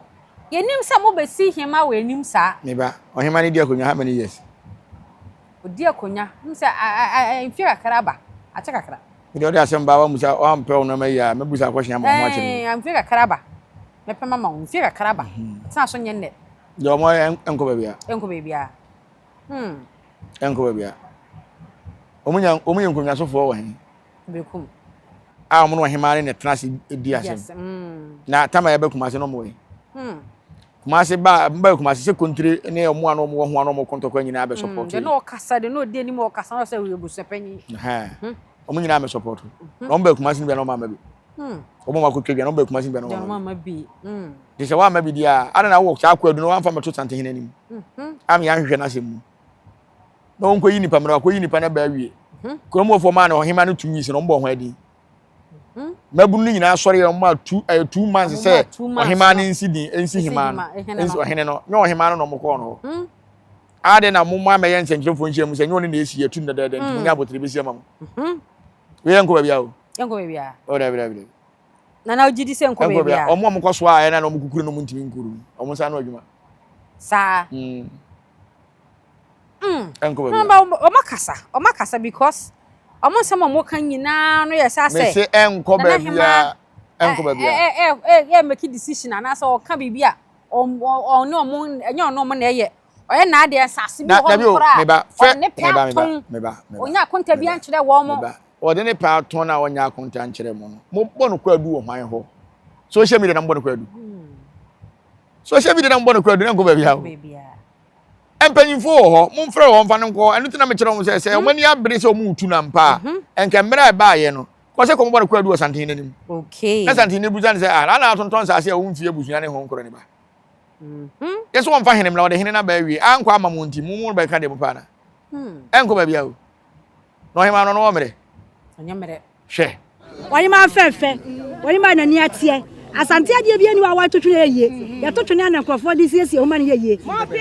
Yɛnnim sɛ mobɛsi hemmaa wɔ yɛn anim saa. Me ba, ɔhemmaa no di akonnwa how many years? Ɔdi akonnwa, wohu sɛ a a a mfeɛ kakra aba, akyɛ kakra. Me deɛ ɔde asɛm ba wamusa wampɛ wo nneɛma yi a, mɛbusa akɔhye ama wo ho akyere wo. Ɛɛ, mfeɛ kakra aba, mɛpɛ mama wo, mfeɛ kakra aba, tena so nyɛ nnɛ. Deɛ wɔn ayɛ nkɔ baabi a. Nkɔ baabi a. Hmm. Nkɔ baabi a. Wɔn nya wɔn yɛ nkonnwasofoɔ wɔ he. Berekum. A wɔn ne ɔhemaa ne na tena ase di asɛm. Hmm. Na tama yɛ bɛ Kumase no wɔn wɔ he. Hmm. Kumase ba ba Kumase sɛ kontire ne wɔn a na wɔn wɔ ho a na wɔn kɔ ntɔkwa nyinaa bɛ support. Deɛ na ɔkasa deɛ na ɔdi anim ɔkasa na ɔsɛ ɔyɛ busuapanyin. Wɔn nyinaa bɛ support. Na wɔn bɛ Kumase no bi a na wɔn ama bi. Wɔn akɔtwa dwa na wɔn bɛ Kumase no bi a na wɔn ama bi. Nti sɛ woamma bi deɛ a, adɛn na wowɔ saa kwaadu no woamfa mmɛto Santehene anim ama yɛanhwehwɛ n'asɛm mu na ɔnkɔyi nipa mmerɛ wakɔyi nipa no aba awie. Kurom hɔfoɔ maa no ɔhema no 2 weeks na ɔmbɔ ho adin. Mmabunu no nyinaa sɔre yɛ ɔmo a 2 ɛyɛ 2 months sɛ ɔhema no nsi din nsi hema no nsi ɔhene no nyɛ ɔhema no na ɔmo kɔɔ no hɔ. Adɛn na mo mo amɛyɛ nsɛnkyerɛfoɔ nhyia mu sɛ nyɛ ɔno na esi yɛtu no dɛdɛɛdɛ nti mo nya abotire bɛsi ama mo. Wei yɛ nkɔ baabi a o. Nkɔ baabi a. O dabi dabi dabi. Nana wogye di sɛ nkɔ baabi a. Wɔn a wɔkɔ so a ɛna na wɔn kukuru no wɔn ntumi nkuru no wɔn nsa ano adwuma. Saa. Mm. Mm. Ɛnkɔ baabi a. Wɔn akasa wɔn akasa because wɔn nsɛm a wɔn ka nyinaa no yɛ saa sɛ. Mese ɛnkɔ baabi a ɛnkɔ baabi a. Ɛ ɛ ɛ ɛ make decision anaasɛ ɔka biribi a ɔne wɔn ɛnyɛ ɔne wɔn na ɛyɛ ɔyɛ n'adeɛ nsaase bi wɔ hɔ no koraa ɔde ne pɛ atɔn ɔnya akonta bi ankyerɛ wɔn. Ɔde ne pɛ atɔn a ɔnyɛ akonta nkyerɛ mo no, mobɔ no kwaadu wɔ hwan hɔ? Social media na mobɔ no kwaadu. Social media na mobɔ no kwaadu na nkɔ baabi a. Mpanyinfoɔ wɔ hɔ, momfrɛ wɔn mfa no nkɔ. Ɛno ti na mekyerɛ wɔn sɛ sɛ wɔn ani abere sɛ wɔn retu no ampa a, nka mmerɛ a ɛbaayɛ no, kɔ sɛ kɔmobɔ no kwaadu wɔ Santene n'anim. Okay. Na Santene busa no sɛ, ah, na atontɔn nsaase a womfie abusua ne ho nkorɔ ne ba. Yɛ sɛ wɔmfa hene mmra, wɔde hene no aba awie. Ankɔ ama mo nti, mo mo bɛka deɛ mopɛ ana? Ɛnkɔ baabi a o. Na ɔhemaa no, ɔno wɔ mmerɛ. Ɔnyɛ mmerɛ. Hwɛ. Ɔhemaa fɛɛfɛ, ɔhemaa n'ani ateɛ. Asante adeɛ bi ani hɔ a wɔto twene yɛ yie. Yɛto twene a na nkurɔfoɔ de siesie ho ma no yɛ yie.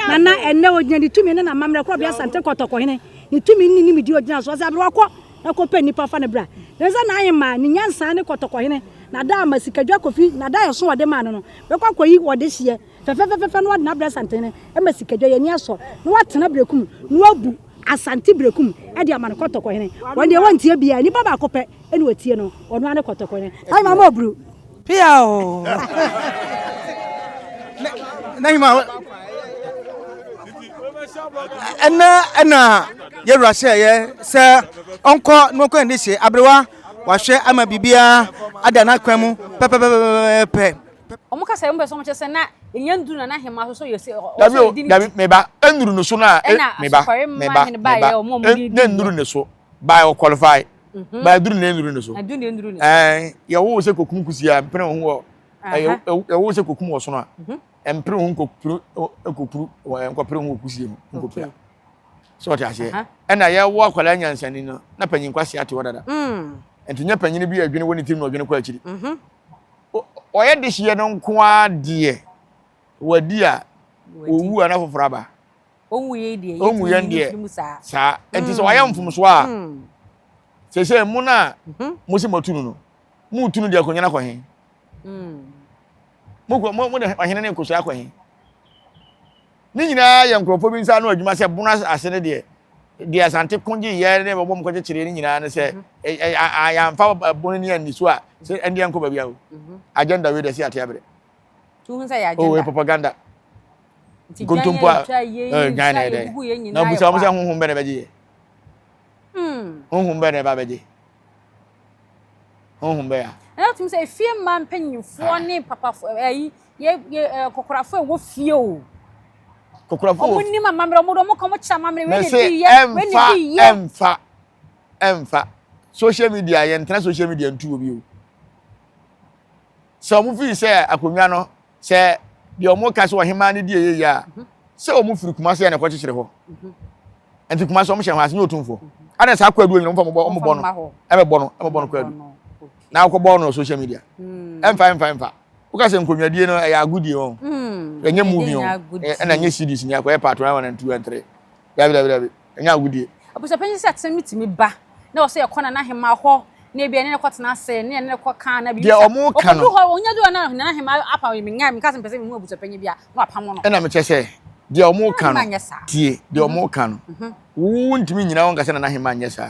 Nana ɛnnɛ ɔgyina ne tumi ne n'amammerɛ korɔbea Asante Kɔtɔkɔhene ne tumi ne ne nimdeɛ ɔgyina so. Ɔsɛ aberewa kɔ na kɔpɛ nnipa fa no bra. Ne nsa n'ahemaa, ne nyansa ne Kɔtɔkɔhene n'adaama, Sikadwa Kofi n'adaeɛso a ɔde maa no no bɛkɔ akɔyi ɔdehyeɛ fɛfɛfɛfɛ na wɔde no abrɛ Asantehene ma Sikadwa yɛn ani asɔ na watena Berekum na wabu Asante Berekum de ama no Kɔtɔkɔhene. Wɔn deɛ wɔntie biara, nipa baako pɛ na wɔtie no, ɔno ara ne Kɔtɔkɔhene. Ayi mama oburu. Pia oo. N'ahema ɛnɛ ɛna yɛwura hyɛeɛ sɛ ɔnkɔ na ɔnkɔ ne hye aberewa wahwɛ ama biribiara ada n'akwan mu pɛpɛpɛpɛpɛ. Wɔn kasa yɛ wɔn pɛ sɛ wɔn kyerɛ sɛ na enya nduru na n'ahema so so yɛ sɛ Dabi o, dabi meba enduru ne so na meba meba meba ne nduru ne so by o qualify mhm. by duru na enduru ne so ɛɛ yɛwo sɛ kokum kusi a mpene ho wɔ yɛwo sɛ kokum wɔ sono a mhm. mpere ho nkɔpere nkɔpuru nkɔpere ho wɔ kusie ho nkɔpira sɛ ɔte aseɛ ɛna yɛwo akwadaa nyansani no na panyin kwasi ate hɔ dada mm. nti nyɛ panyin bi adwene wɔ ne tirim na ɔdwene kɔ akyiri mhm. Ɔyɛ dehyeɛ no nko ara deɛ wadi a ɔwu a na foforɔ aba. Ɔnwu yɛn deɛ ɔnwu yɛn deɛ saa. Nti sɛ wayɛ mfomsoɔ a mm. sɛ mo no a mhm. mo sɛ moatu no no motu no deɛ akonnwa no akɔ he? Mm. Mo de ɔhene ne nkosua akɔ he? Ne nyinaa yɛ nkurɔfoɔ bi nsa ano adwuma sɛ bono ase no deɛ, deɛ Asante ko gye yɛ ne wɔbɔ mu kɔkyekyereɛ no nyinaa ne sɛ yɛamfa bono ni anni so a sɛ ɛndeɛ nkɔ baabi a o. Agenda wei deɛ sɛ yɛate abrɛ. Oh, propaganda. Nkontompo a dwan na ɛdɛ. Na obusa wɔn sɛ honhom bɛ na ɛbɛgye yɛ. Honhom bɛ na ɛba bɛgye. Honhom bɛ ya. Ɛna tumi sɛ efie mmaa mpanyinfoɔ ne papafoɔ ɛyi yɛ yɛ ɛɛ kɔkɔrafo ɛwɔ fie o. Kɔkɔrafo wɔ. Ɔmo nim amammerɛ ɔmo de ɔmo ka ɔmo kyerɛ amammerɛ wei na di yɛ wei na di yɛ. Ɛnfa ɛnfa ɛnfa social media yɛn tena social media ntu obi o. Sɛ ɔmo fi sɛ akonnwa no sɛ deɛ ɔmo ka sɛ ɔhemaa no di ɛyɛ yie a sɛ ɔmo firi Kumasi a na ɛkɔ kyekyere hɔ. Nti Kumasi ɔmo hyɛ hɔ ase nyɛ otumfoɔ. Adɛn saa kwaadu nyina ɔmo fa ɔmo bɔ no ɛbɛbɔ no ɛbɛbɔ no kwaadu na akɔbɔ no social media ɛnfa ɛnfa ɛnfa. Woka sɛ nkonnwadie no ɛyɛ agodie wɔn ɛnyɛ movie wɔn ɛna ɛnyɛ series ni akɔyɛ part 1 and 2 and 3 dabi dabi dabi ɛnyɛ agodie. Abusuapanyin sɛ asɛm bi tumi ba na ɔsɛ yɛkɔ nana ahema hɔ na ebi ɛne ne kɔ tena ase ne ɛne ne kɔ kan na biribi sa ɔkɔdu hɔ onya du hɔ na nana ahema apa me nya meka sɛ mpɛ sɛ mehu abusuapanyin bi a na wapam no. Ɛna mekyɛ sɛ deɛ ɔmo ka no tie deɛ ɔmo ka no wo ntumi nyina wɔn ka sɛ nana ahema nyɛ saa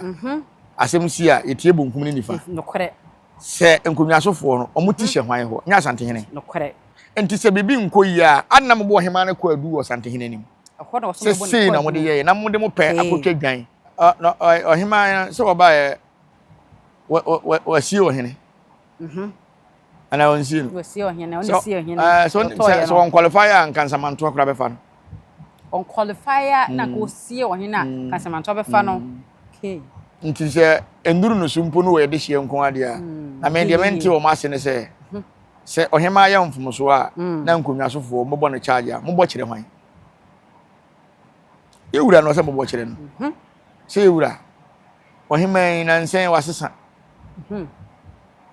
asɛm si a yɛtie bonkum ne nifa. Nokorɛ. Sɛ nkonnwasofoɔ no, wɔn ti hyɛ hwan hɔ? Nyɛ Asantehene. Nokorɛ. Nti sɛ biribi nkɔ yie a, adɛn na mobɔ ɔhemaa no kwaadu wɔ Asantehene anim? Ɛhɔ na wɔsɛ Sɛ sei na mode yɛeɛ, na mode mo pɛ akɔtwa dwan. Na ɔhemaa no, sɛ wɔbaeɛ, wɔasie ɔhene. Mhm. Anaa wɔnsie no? Wɔsie ɔhene, ɔne sie ɔhene. Sɛ wɔn qualify a, nka nsamantoa koraa bɛfa no. Wɔn qualify a, na nka wɔsie ɔhene a, nka nsamantoa bɛfa no. Okay. Nti sɛ nnuru no so mpo no wɔyɛ dehyeɛ nko ara deɛ a, na me deɛ mente wɔn ase ne sɛ, sɛ ɔhemaa yɛ mfomsoɔ a, na nkonnwasofoɔ mobɔ no charge a, mobɔ kyerɛ hwan? Yɛwura no sɛ mobɔ kyerɛ no. Sɛ yɛwura, ɔhemaa yi nansɛn wasesa.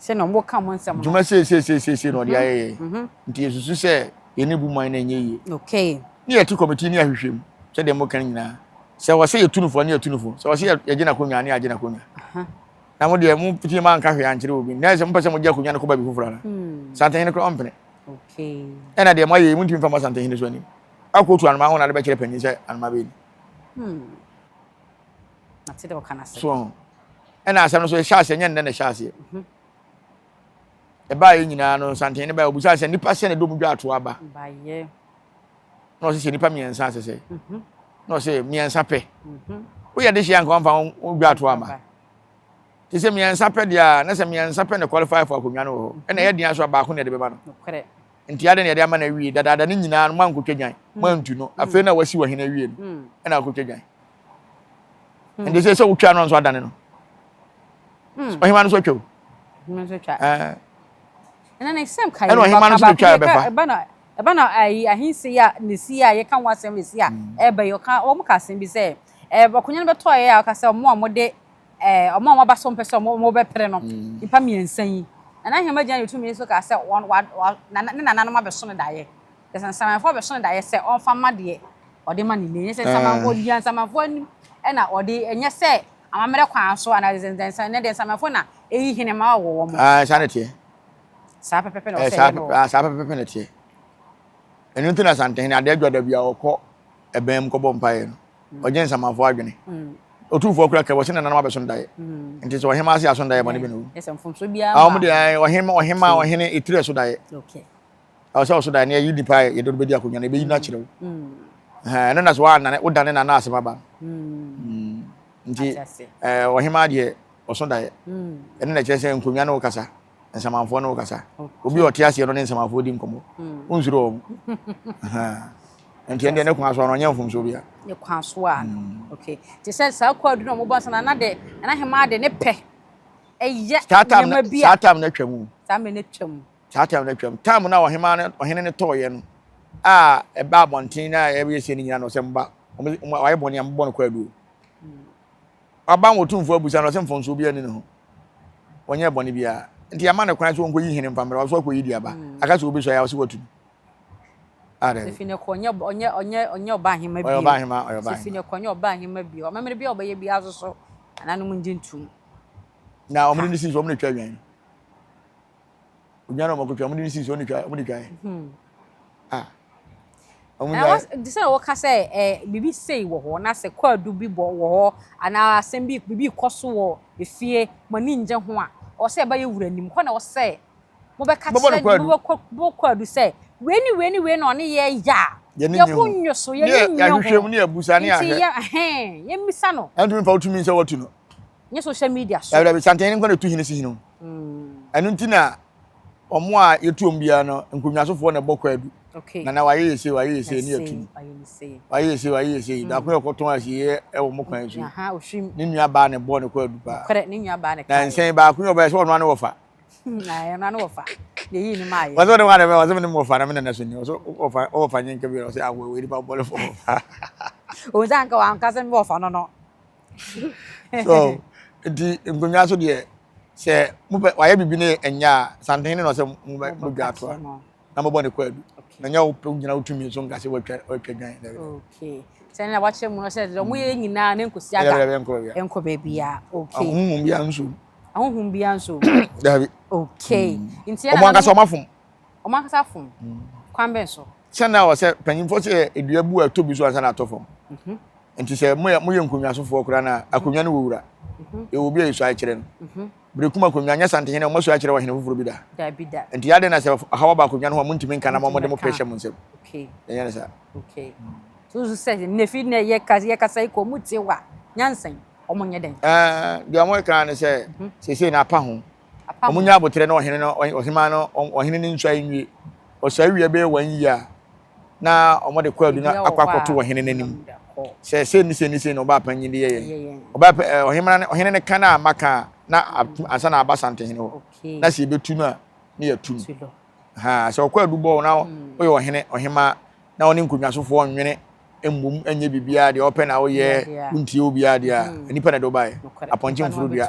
Sɛ na wɔka mo nsɛm no. Dwuma seeseeseesei na ɔde ayɛ yɛn. Nti yɛsusu sɛ yɛne bu man no ɛnyɛ yie. Okay. Ne yɛte kɔmitii ne ahwehwɛ mu sɛdeɛ moka no nyinaa. Sɛ wɔ sɛ yɛtu no fo a ne yɛtu no fo. Sɛ wɔ sɛ yɛgye n'akonnwa a ne yɛagye n'akonnwa. Na mo deɛ mo piti ma anka hwee ankyerɛ obi. Na sɛ mopɛ sɛ mogye akonnwa no kɔ baabi foforɔ ana? Santehene koraa ɔmpene. Okay. Ɛna deɛ moayɛ yi montumi mfa mo Asantehene so anim. Akɔtu anomaa ho na ade bɛkyerɛ panyin sɛ anomaa bɛyɛ ni. Mate deɛ ɔka no ase. So ɛna asɛm no so ɛhyɛ aseɛ nyɛ nnɛ na ɛhyɛ aseɛ. Mhm. Ɛbaa yɛ nyinaa no santen no baa obusaa sɛ nipa sɛ na dɔm dwa ato aba. Bayɛ. Na ɔsɛ sɛ nipa mmiɛnsa asɛ sɛ. Mhm. Na ɔsɛ mmiɛnsa pɛ. Mhm. Woyɛ de hyɛ anka wɔmfa wo dwa ato ama. Te sɛ mmiɛnsa pɛ deɛ a na sɛ mmiɛnsa pɛ na qualify for akonnwa no wɔ hɔ. Ɛna ɛyɛ den aso a baako na ɛde bɛma no. Nti adɛn na yɛde ama no awie dadaada ne nyinaa no moankɔtwa dwan moantu no afei na wasi wɔ hene awie no ɛna akɔtwa dwan. Nti sɛ sɛ wotwa no nso adane no. Ɔhema no nso atwa o. Ɛna ɔhema no nso de twa ɛbɛfa. Ɛba na ayi ahensi yi a ne si a yɛka ho asɛm ne si a ɛba yi ɔka wɔn ka asɛm bi sɛ ɛɛ ɔkonya no bɛtɔ yɛ a ɔka sɛ wɔn a wɔde ɛɛ wɔn a wɔaba so mpɛ sɛ wɔn wɔbɛpere no nipa mmiɛnsa yi na n'ahema gyina ne tumi so ka sɛ wɔn wa wa nana ne nananom abɛso no daeɛ sɛ nsamanfoɔ abɛso no daeɛ sɛ ɔmfa ma deɛ ɔde ma ne nne nyɛ sɛ nsamanfoɔ gyina nsamanfoɔ anim ɛna ɔde ɛnyɛ sɛ amammerɛ kwan so anaa nsa ne deɛ nsamanfoɔ na eyi hene ma wɔ wɔn. Aa saa na ɛteɛ. Saa pɛpɛpɛ na ɔsɛ ɛyɛ no. Saa pɛpɛpɛ na ɛteɛ. Ɛno nti na Asantehene adeɛ adwa da bi a ɔkɔ ɛbɛn mu kɔbɔ mpaeɛ no. Ɔgye nsamanfoɔ adwene. Otumfoɔ kura kɛ wɔsɛ nananom abɛso ndaeɛ. Nti sɛ ɔhema ase aso ndaeɛ bɔne bi na owu. Ɛsɛ mfomso biara. Wɔn deɛ ɔhema ɔhema ɔhene etiri ɛso daeɛ. Okay. Ɛwɔ sɛ ɔso daeɛ na yɛyi nipa a yɛde no bɛdi akonnwa no, yɛbɛyi no akyerɛ wo. Ɛno na sɛ woannane, wodane na na asɛm aba no. Nti ɔhemaa deɛ ɔso daeɛ. Ɛno na ɛkyerɛ sɛ nkonnwa ne wo kasa, nsamanfoɔ ne wo kasa. Obi a ɔte aseɛ no ne nsamanfoɔ di nkɔmmɔ. Wonsuro wɔn. Nti ɛndeɛ ne kwan so ano ɔnyɛ mfomsoɔ bia. Ne kwan so a no. Okay. Te sɛ saa kwaadu na wɔbɔ nsa na na de na hemaa de ne pɛ ɛyɛ nneɛma bi a. Saa tam no atwa mu. Saa mmerɛ no atwa mu. Saa tam no atwa mu. Tam no a ɔhemaa no ɔhene no tɔɔyɛ no a ɛba abɔnten na ɛyɛ sie no nyinaa na ɔsɛ mba wɔayɛ bɔne a mobɔ no kwaadu. Waba wɔn otumfoɔ abusa no ɔsɛ mfomsoɔ biara nni ne ho. Ɔnyɛɛ bɔne biara. Nti yɛama no kwan sɛ ɔnkɔyi hene mfa mmra ɔso akɔyi de aba. Aka sɛ obi sɔe a ɔsɛ watu no. Sefi ne kɔ ɔnyɛ ɔnyɛ ɔnyɛ ɔnyɛ ɔba ahema bio. Ɔyɛ ɔba ahema ɔyɛ ɔba ahema. Sefi ne kɔ ɔnyɛ ɔba ahema bio. Ɔmamere bi a ɔbɛyɛ bi asoso nananom ngye ntum. Na wɔn de ne si so wɔn de twa adwan. Odwan na wɔn akɔtwa wɔn de ne si so wɔn de twa wɔn de twa yɛ. Hmm. Ah. Wɔn gya. Sɛ wɔka sɛ ɛ biribi sei wɔ hɔ na sɛ kwaadu bi bɔ wɔ hɔ anaa asɛm bi biribi kɔ so wɔ efie mo ani ngye ho a ɔsɛ ɛbɛyɛ wura nim hɔ na ɔsɛ mobɛka kyerɛ mobɛkɔ bɔ kwaadu sɛ wei ne wei ne wei na ɔne yɛ yɛ a yɛbo nnwo so yɛne nyɛ ho yɛhwehwɛ mu ne yɛbusa ne ahwɛ nti yɛ ɛhɛn yɛmmisa no ɛntumi mfa wotumi sɛ watu no nyɛ social media so dabi dabi santene nkwa na ɛtu hene si hene o ɛno nti na wɔn a yɛtu wɔn biara no nkonnwasofoɔ na ɛbɔ kwaadu okay na na wayɛ yɛ sei wayɛ yɛ sei ne yɛtu no wayɛ yɛ sei wayɛ yɛ sei baako yɛ kɔtɔn asieɛ ɛwɔ mo kwan so ne nua baa na ɛbɔɔ ne kwaadu paa na nsɛn baako yɛ ɔbɛyɛ sɛ ɔno ano wɔfa ɛno ano wɔfa yɛyii ne maa yɛ wɔsɛ ɔne wɔn wɔsɛ ne mu wɔfa na me nana so ni wɔsɛ wɔfa wɔfa nye nka bi wɔsɛ awɔ wɔ nipa bɔle fɔ wɔfa ohun sɛ anka wanka sɛ me wɔfa no no so nti nkonnwa so deɛ sɛ mopɛ wayɛ biribi ne ɛnyɛ a santen ne na ɔsɛ mobɛdwa ato a na mobɔ ne kwaadu na nyɛ wopɛ gyina wotumi so nka sɛ watwa watwa dwan dɛ okay sɛ na wakyerɛ mu no sɛ deɛ ɔmo yɛ nyinaa ne nkosi aga nkɔ baabi a okay ahohom biara nso ahohom biara nso dabi okay nti ɔmo ankasa ɔmo afom ɔmo ankasa afom kwan bɛn so sɛ na wɔ sɛ panyinfoɔ sɛ edua bu a ɛtɔ bi so ansa na atɔ fam mhm. nti sɛ moyɛ moyɛ nkonnwasofoɔ koraa na akonnwa no wɔ wura mhm. ɛwɔ bi a yɛsua akyerɛ no mhm. Berekum akonnwa nyɛ santehene a wɔasua akyerɛ ɔhene foforɔ bi da. Dabi da. Nti adɛn na sɛ ɔhaw aba akonnwa no ho a montumi nka na mo mode mo pɛ hyɛ mo nsam? Okay. Yɛnyɛ no saa. Okay. So so sɛ nefi na yɛka yɛkasa yi kɔ ɔmo tie wa nyansa yi ɔmo nyɛ dɛn? Ɛɛ deɛ ɔmo ka ne sɛ mhm. seesei na apa ho. Ɔmo nya aboterɛ na ɔhene no ɔhemaa no ɔhene no nsua nwie. Ɔsua wie bɛyɛ wɔn yie a na wɔde kwaadu no akɔ akɔto ɔhene no anim sɛ sei ne sei ne sei na ɔbaa panyin de yɛ yɛn ɔbaa pɛ ɛɛ ɔhene no ɔhene no ka na ama ka na ansa na aba santehene hɔ na sɛ yɛbɛtu no a ne yɛtu no ha sɛ ɔkwaadu bɔ na mm. woyɛ ɔhene ɔhema na ɔne nkonnwasofoɔ nwene mmom nyɛ biribiara deɛ ɔpɛ na woyɛ wontie obiara deɛ a mm. nnipa na ɛde wobaeɛ apɔnkye mforo dua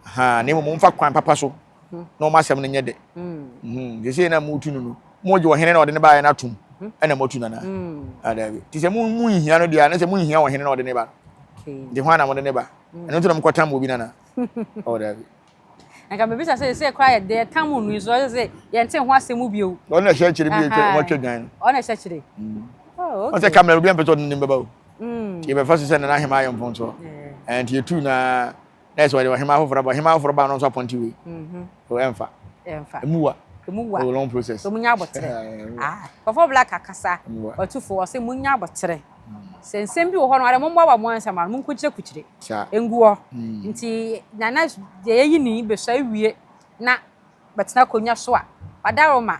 ha na mmom momfa kwan papa so na wɔn asɛm no nyɛ dɛ hmm. sese na motu no no mogye ɔhene na ɔde ne baeɛ no atom hmm. ɛna moatu no anaa hmm. ah, nti sɛ monhia no deɛ a na sɛ monhia ɔhene na ɔde ne ba no nti hwan na mode ne ba ɛno nti na mokɔtam obi nana ɔwɔ daabi nka mebisa sɛ sɛ kora yɛ deɛ tam no yi so ɔsɛ sɛ yɛnte ho asɛm bio ɔno na ɛhyɛ akyire bi ɛtwa ɔmo atwa dwan no ɔno na ɛhyɛ akyire ɔno sɛ kamera obi ampɛ sɛ ɔde ne bɛba o yɛbɛfa so sɛ nana ahema ayɛ mfomsoɔ nti yɛtu na na ɛsɛ ɔde ɔhemaa foforɔ aba ɔhemaa foforɔ ba no nso apɔnte wei mhm. o ɛnfa ɛnfa emu wa emu wa o long process so munya abɔtere ah kɔfɔ black akasa ɔtufo ɔsɛ munya abɔtere mm. sɛ nsɛm bi wɔ hɔ no ara mo mmoawa mo ansɛm ano mo nkukyire kukyire ngu hɔ mm. nti nana deɛ yɛyi ni bɛsɔ awie na bɛtena akonnwa so a, ɔdaroma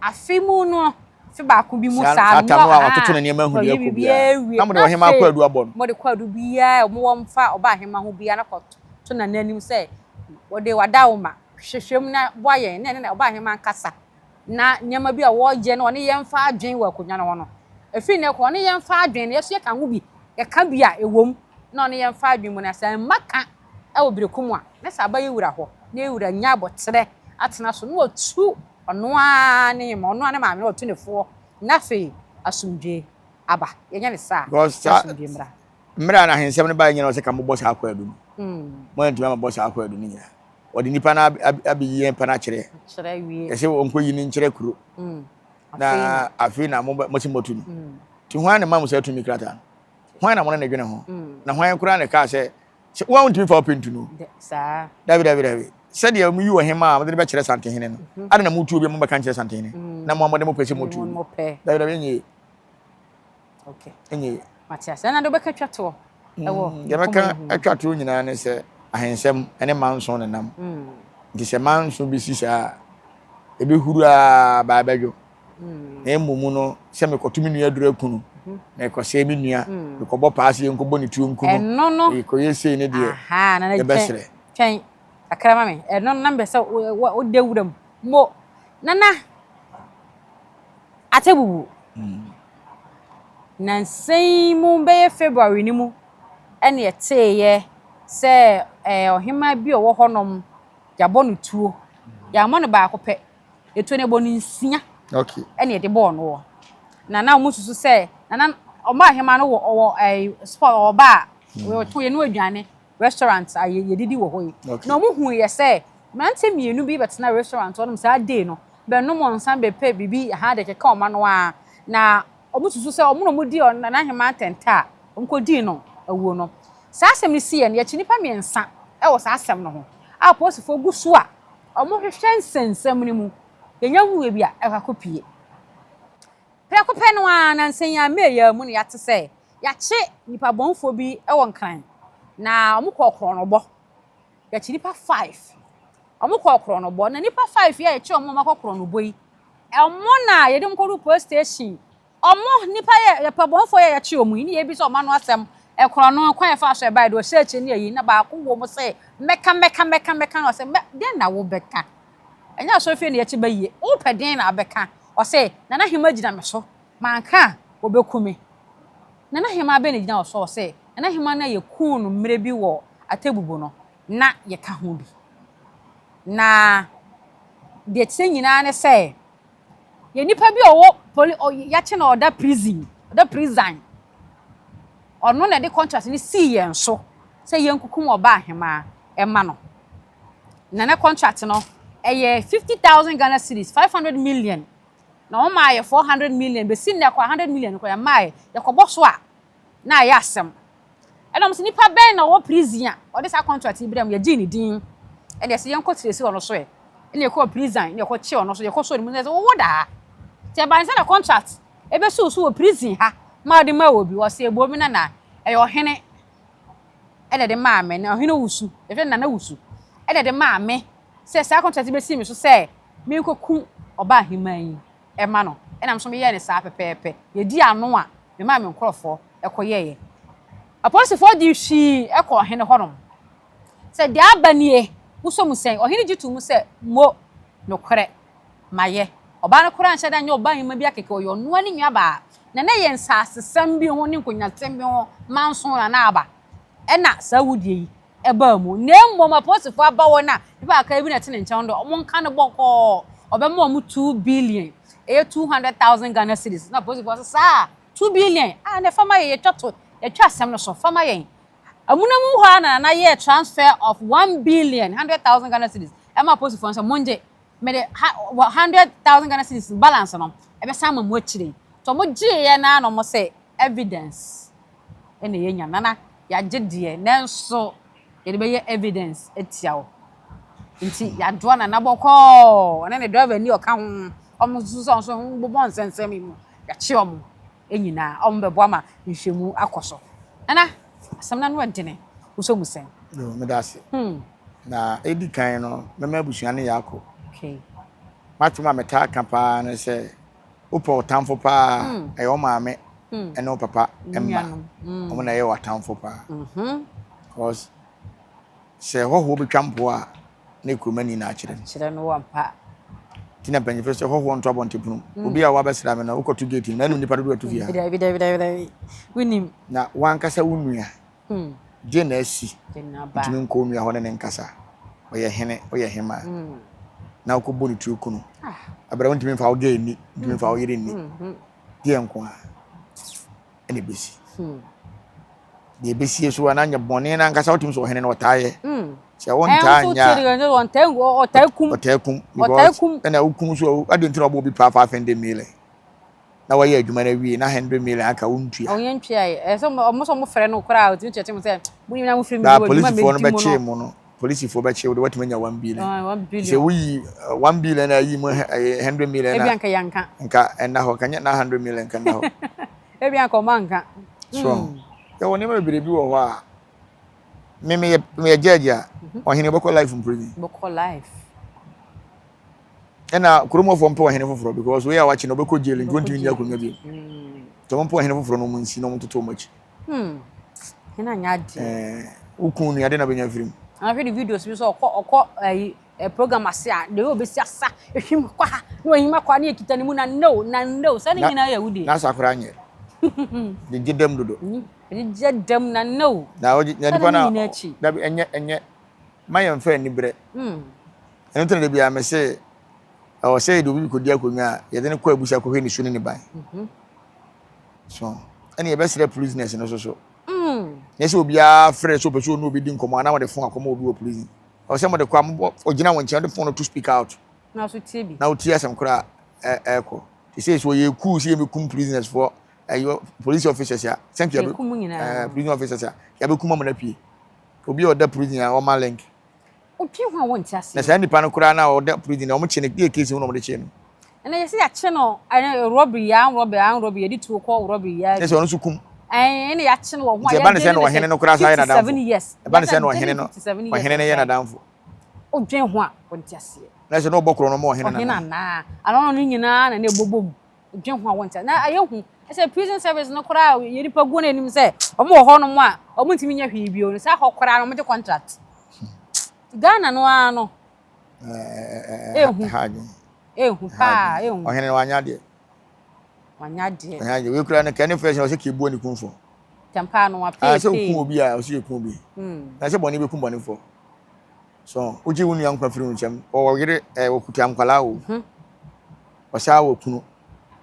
afe mu no afe baako bi mu saa no saa a wɔtoto ne nneɛma ahu deɛ ɛkɔ biara na mode ɔhema akwaadu abɔ no mode kwaadu biara a wɔwɔ mfa ɔba ahema ho biara na kɔto nana anim sɛ wɔde wadaroma hwehwɛ mu na boa yɛn na ɛne ɔba ahema nkasa na nneɛma bi a wɔyɛ no ɔne yɛn mfa adwene wɔ akonnwa no ho no ɛfiri nnɛ kɔ ɔne yɛn mfa adwene no yɛso yɛka ho bi yɛka bi a ɛwom na ɔne yɛn mfa adwene mu na sɛ mma ka wɔ bere ko mu a, na sɛ aba yi wura hɔ, na ewura nya abɔterɛ atena so, na watu ɔno ara ne hema, ɔno ara ne maame, na watu ne foɔ, na afei asomdwoe aba. Yɛnyɛ no saa a, Because na saa asomdwoe mmra. mmerɛ a n'ahensɛm no baeɛ nyinaa ɔsɛ ka mobɔ saa kwaadu no. Moantumi ammɛbɔ saa kwaadu no nyinaa. Wɔde nnipa no abɛyi yɛn pɛ no akyerɛ. Akyerɛ wie. Yɛsɛ wɔnkɔyi no nkyerɛ kuro. Na afei na mose moatu no. Nti hwan na ɛma mo saa tumi krataa no? Hwan na mo ne no dwene ho? Na hwan koraa na ɛkaa sɛ sɛ wo a wontumi fa wo pɛ ntu no? Saa. Dabi dabi dabi. Sɛdeɛ moyi ɔhemaa a mode no bɛkyerɛ Santehene no, adɛn na motu obi a mommɛka nkyerɛ Santehene, na mo ara mode mo pɛ sɛ motu obi? Dabi, dabi, ɛnyɛ yie. Ɛnyɛ yie. Mate ase. Ɛna deɛ wobɛka twa toɔ ɛwɔ Deɛ mɛka atwa toɔ nyinaa ne sɛ ahensɛm ne manso ne nam. Nti sɛ manso bi si saa a, ɛbɛhuru ara baa bɛdwo. Na mmom no, sɛ mekɔto me nua aduru aku no, mekɔsɛe me nua, mekɔbɔ paa sɛ yɛnkɔbɔ ne tuo nku no, mekɔyɛ sei ne deɛ, yɛbɛsrɛ. Twɛn kakra ma me. Ɛno na mepɛ sɛ woda wura mu. Mo, Nana Atebubu, nnansa yi mu bɛyɛ February no mu ɛna yɛteeɛ sɛ ɔhemaa bi a ɔwɔ hɔnom, yɛabɔ no tuo. Yɛammɔ no baako pɛ, etuo no yɛbɔ no nsia ɛna yɛde bɔɔ no wɔ. Na na wɔsusu sɛ, Nana, ɔmaa ɔhemaa no wɔ ɔwɔ ɛɛ spot, ɔwɔ bar a wɔto yɛnoa aduane. Restaurant a yɛdidi wɔ hɔ yi, na wɔhuiɛ sɛ mmeranteɛ mmienu bi bɛtena restaurant hɔnom saa day no, bɛnom nsa bɛpɛ biribi ha de keka wɔn ano ara, na wɔsusu sɛ wɔn na wɔdii Nana Ahemaa ntɛntɛ a wɔkɔdii no awuo no. Saa asɛm no siiɛ no, yɛkye nnipa mmiɛnsa wɔ saa asɛm no ho a apolisifoɔ gu so a wɔhwehwɛ nsɛnsɛm no mu, yɛnya hu baabi a ɛkɔ akɔpue. Prɛko pɛ no ara, nnansa yi ara, May yi ara mu na yɛate sɛ yɛakye nnipa bɔnefoɔ bi wɔ Nkran, na wɔkɔɔ korɔnobɔ. Yɛakye nnipa five. Wɔkɔɔ korɔnobɔ, na nnipa five yi a yɛkye wɔn a wɔakɔ korɔnobɔ yi, wɔn na yɛde wɔn kɔduu police station. Wɔn nnipa yɛ nnipa bɔnefoɔ yi a yɛakye wɔn yi, ne yɛrebisa wɔn ano asɛm, korɔno, kwan a yɛfaa so ɛbaeɛ, deɛ ɔhyɛ akyire ne ayi, na baako wɔ mu sɛ, mɛka, mɛka, mɛka, mɛka, na ɔsɛ, mɛ, deɛn na wobɛka? Ɛnyɛ asɔrefie na yɛte ba yie. Wopɛ deɛn na abɛka? Ɔse, Nana Hemaa gyina me so. Manka a, wɔbɛku me. Nana Hemaa bɛn na ɛgyina wo so? Ɔse, Nana Hemaa no a yɛkuu no mmerɛ bi wɔ Atebubu no, na yɛka ho bi. Na deɛ ɛteɛ nyinaa ne sɛ, yɛn nipa bi a ɔwɔ poli, yɛakye no a ɔda prison, ɔda prison. Ɔno na ɛde contract no sii yɛn so sɛ yɛnkukum ɔbaa Hemaa mma no. Na ne contract no ɛyɛ 50,000 Ghana cedis, 500 million. Na wɔn maa yɛ 400 million, besi nnɛ kɔ 100 million kɔ yɛn maa yɛ. Yɛkɔbɔ so a, na ayɛ asɛm. Ɛna wɔn sɛ nipa bɛn na ɔwɔ prison a ɔde saa contract yi brɛ mu, yɛgyee ne din. Ɛna yɛsɛ yɛnkɔ trace ɔno so ɛ. Ɛna yɛkɔɔ prison, ɛna yɛkɔkye ɔno so, yɛkɔ so ne mu, na yɛsɛ wowɔ da ha. Nti ɛbaa ne sɛ na contract ɛbɛsi so wɔ prison ha ma ɔde maa obi, ɔsɛ ɛbɔ mi na na ɛyɛ ɔhene. ɛna ɛde maa me, na Ɔhene Owusu, yɛfrɛ no Nana Owusu, ɛna ɛde maa me sɛ saa contract yi bɛsi me so sɛ menkɔku ɔbaahemaa yi ma no, ɛna me nso meyɛɛ no saa pɛpɛɛpɛ. Yɛdii ano a, memaa me nkurɔfoɔ kɔyɛeɛ. Apolisifoɔ de hwii kɔɔ ɔhene hɔnom sɛ, Deɛ aba nie, wosɔ mu sɛn? Ɔhene gye too mu sɛ, Mo, nokorɛ, mayɛ. Ɔbaa no koraa nhyɛ da nyɛ ɔbaahemaa bi akɛkɛ, ɔyɛ ɔno ara ne nuabaa. Na na ɛyɛ nsasesɛm bi ho ne nkonyasɛm bi ho manso na na aba. Ɛna saa awudie yi baa mu. Na mmom apolisifoɔ aba hɔ na nipa kakra bi na ɛte ne nkyɛn no deɛ, wɔnka no bɔkɔɔ. Ɔbɛma wɔn 2 billion, ɛyɛ 200,000 Ghana cedis. Na apolisifoɔ sɛ saa, 2 billion, ah, na fa ma yɛn, yɛtwa to, yɛtwa asɛm no so, fa ma yɛn. Amuna mu hɔ ara na Nana yɛɛ transfer of 1 billion 100,000 Ghana cedis ɛma apolisifoɔ no sɛ mongye mede ha 100,000 Ghana cedis balance no ɛbɛsan ama mu akyire. Nti ɔmo gyeeɛ naa na ɔmo sɛ evidence ɛna yɛnya. Nana yɛagye deɛ nanso yɛde bɛyɛ evidence atia wo. Nti yɛadoa Nana bɔkɔɔ ɔne ne driver ni ɔka ho ɔmo nso sɛ ɔmo nso bobɔ nsɛnsɛm yi mu yɛakye ɔmo nyinaa ɔmo bɛboa ma nhwɛmu akɔ so. Nana asɛm no ano ɛdene wosɔ mu sɛn? Yo, meda ase. Na edi kan no, mɛma abusua no yɛ akɔ. M'asɛm a metaa ka paa ne sɛ, wopɛ ɔtamfo paa a, ɛyɛ wo maame ne wo papa mma. Wɔn na ɛyɛ w'atamfo paa. Because sɛ hɔhoɔ bɛtwa mpoa a, na kuromani na akyerɛ no. Akyerɛ no wɔ mpa. Nti na mpanyinfoɔ sɛ hɔhoɔ nto abɔntenpono mu. Obi a wabɛsra me no, wokɔto gate no, na ɛnum nipa dodoɔ atu fie ha. Dabi dabi dabi dabi. Wonim. Na wankasa wo nua, gye na asi. Ntumi nkɔ wo nua hɔ ne ne nkasa. Ɔyɛ hene, ɔyɛ hemaa. Na wokɔbɔ ne tuo ku no. Abira wontumi mfa wo gay nni, wontumi mfa wo yere nni. Deɛ nko a ɛna ɛbɛsi. Deɛ ɛbɛsie so a na nyɛ bɔne no ankasa wotumi sɛ ɔhene no ɔtaa yɛ. Sɛ wontaa nyɛ a ɔtaa kum. Ɔtaa kum because ɛna wokum so a adi nti na ɔbɔ obi paa 500 million na wɔyɛ adwuma no awie na 100 million aka wontua. Ɔnyɛ ntua yɛ. Ɛsɛ ɔmo sɛ ɔmo frɛ no koraa otumi kyerɛkyerɛ mu sɛ mo nyinaa mo firi mi Na wɔ adwuma polisifoɔ no medi mu bɛkyee no. mu no. Polisifoɔ bɛkye wo de watumi anya 1 billion. Ah, 1 billion. Sɛ woyi 1 billion a yi mu 100 million a. Ebi anka yanka. Nka ɛnna hɔ, nka nyɛ na 100 million nka nna hɔ. Ebi anka ɔma nka. So, yɛwɔ nneɛma bebree bi wɔ hɔ a me meyɛ meyɛ judge a ɔhene bɛkɔ life in prison. Bɛkɔ life. Ɛna kuromɔfoɔ mpɛ ɔhene foforɔ because wei a wakye no ɔbɛkɔ jail nti wɔntumi nni akonnwa bio. Nti wɔn mpɛ ɔhene foforɔ na wɔn nsi na wɔn toto wɔn akyi. Hmm. Hene anyɛ adeɛ. Ɛɛ wokun nua de na bɛnya firi mu. Ahwɛ ne videos bi sɛ ɔkɔ ɔkɔ ɛyi eh, program ase a deɛ ɔbɛsi asa ehwim kɔ ha na wahim akɔ ha na yɛkita ne mu na no na no saa ne nyinaa yɛ awudie. Na sa koraa nyɛ. Gyegye dam dodo. Gyegye dam na no. Na ɔgye na nipa na dabi ɛnyɛ ɛnyɛ ma yɛn fɛ anibrɛ. Ɛno nti na da biara mese ɛwɔ sɛ yɛde obi kɔdi akonnwa a yɛde no kɔ abusa kɔhwɛ ne su ne ne ban. So ɛne yɛbɛsrɛ prisoners no so so. Nyɛ sɛ obiara frɛ sɛ ɔpɛ sɛ ɔne obi di nkɔmmɔ anaa wɔde fon akɔma obi wɔ prison. Ɛwɔ sɛ mode kɔ a mobɔ ɔgyina wo nkyɛn wode fon no to speak out. Na so tie bi. Na wotie asɛm koraa ɛɛkɔ. Te sɛ sɛ ɔyɛ cool sɛ yɛbɛkum prisoners foɔ ɛyɛ police officers a sɛnti yɛbɛ prison officers a yɛbɛkum amana pie. Obi a ɔda prison a ɔma link. Wodwen ho a wonte aseɛ. Na saa nipa no koraa no a ɔda prison no wɔn kye no deɛ case ho na wɔn de kye no. Ɛnna yɛsɛ yɛakye no ɛnɛ robbery yaa robbery armed robbery yɛde tuo kɔ robbery yaa. Ɛsɛ ɔno nso kum. Ɛn ɛnna yɛakye no wɔ ho a Nti ɛba ne sɛ na ɔhene no koraa saa yɛ n'adamfo. 57 years. Ɛba ne sɛ na ɔhene no ɔhene no yɛ n'adamfo. Wodwen ho a wonte aseɛ. Na ɛsɛ na ɔbɔ korɔ no ma ɔhene no Ɔhene anaa anaa ɔno no nyinaa na na ɛbobɔ mu. Dwen ho a wɔnte na ayɛ hu sɛ prison service no koraa yɛ nipa guo no anim sɛ wɔn wɔ hɔnom a wɔn ntumi nyɛ hwee bio no saa hɔ koraa no wɔn gye contract Ghana no ara no ehu ehu paa ehu ɔhene no wanya adeɛ wanya adeɛ wanya adeɛ wei koraa no kɛne fɛ sɛ ɔsɛ kebua ne kumfo tɛmpaa no wapee sɛ okum obi a ɔsɛ yɛ kum obi na sɛ bɔne bɛkum bɔnefoɔ so wogye wo nua nkwa firi wo nsam ɔwɔ yere ɔkuta nkwalaa o Ɔsaa wɔ kunu.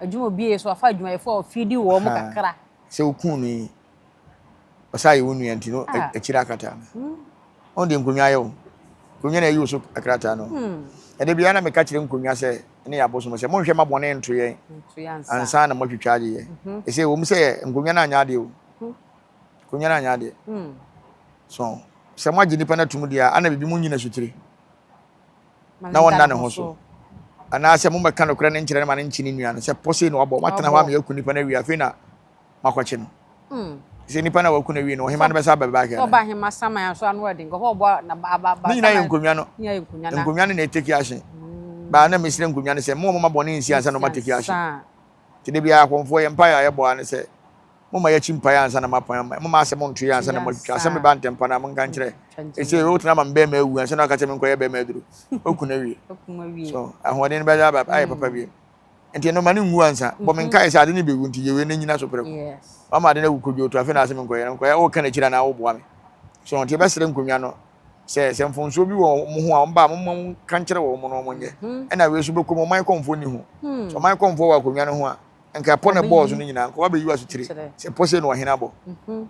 Adwuma obi yɛ so afa adwumayɛfo a ɔfidi wɔn mo kakra. Sɛ okun no yi, ɔsaa yɛ wo nua nti no akyiri akrataa no. Ɔno deɛ nkonnwa ayɛ wo. Nkonnwa na ayi wo so akrataa no. Ɛda biara na meka kyerɛ nkonnwa sɛ ne yɛ abosom sɛ monhwɛ ma bɔne nto yɛn ansa na moatwitwa agye yɛn. Ɛsɛ wɔm sɛ nkonnwa no anyɛ adeɛ o. Nkonnwa no anyɛ adeɛ. So sɛ moagye nipa no atum deɛ a ana biribi mu nyina sutire. na ɔnna ne ho so. Anaasɛ mommɛka nokorɛ no nkyerɛ no ma no nkye ne nua no sɛ pɔ sei na wabɔ, moatena hɔ ama yɛaku nipa no awie afei na moakɔkye no. Sɛ nipa no a waku no awie no, ɔhema no bɛsa aba back anaa? Ɔba ahema saman so ano ɛden, nkɔfɔ ɔbɔ na aba ba. Ne nyinaa yɛ nkonnwa no. Nkonnwa no na ɛteki action. Baa na mesrɛ nkonnwa no sɛ mo a moma bɔne nsi ansa na ɔma teki action. Nti da biara akɔmfoɔ yɛ mpaeɛ a yɛbɔ ara ne sɛ Momma yɛakyi mpaeɛ ansa na moapɔn ama. Momma asɛm nto yɛn ansa na moatwitwa. Asɛm bɛba ntɛmpa no a, monka nkyerɛ. Ɛsei wotena ma me bɛrima awu ansa na waka sɛ menkɔyɛ bɛrima aduro. Woaku no awie. So ahoɔden no bɛyɛ aba ayɛ papa bio. Nti ɛno ma no nwu ansa. Bɔ me nkae sɛ ade no bɛwu nti yɛ wei na nyina so prɛko. Wama ade no awu kodwoo to afei na asɛ menkɔyɛ no. Nkɔyɛ woka n'akyiri anaa woboa me. So nti yɛbɛsrɛ nkonnwa no sɛ sɛ mfomsoɔ bi wɔ mo ho a wɔn ba a momma wɔnka nkyerɛ wɔn na wɔnyɛ. Ɛna wei nso bɛkɔ mu ɔman kɔmfoɔ nni ho. Sɛ ɔman kɔmfoɔ wɔ akonnwa no ho a nka ɛpɔ na ɛbɔɔ so no nyinaa nka wabɛyi w'asotire sɛ pɔ sei na ɔhene abɔ mhm.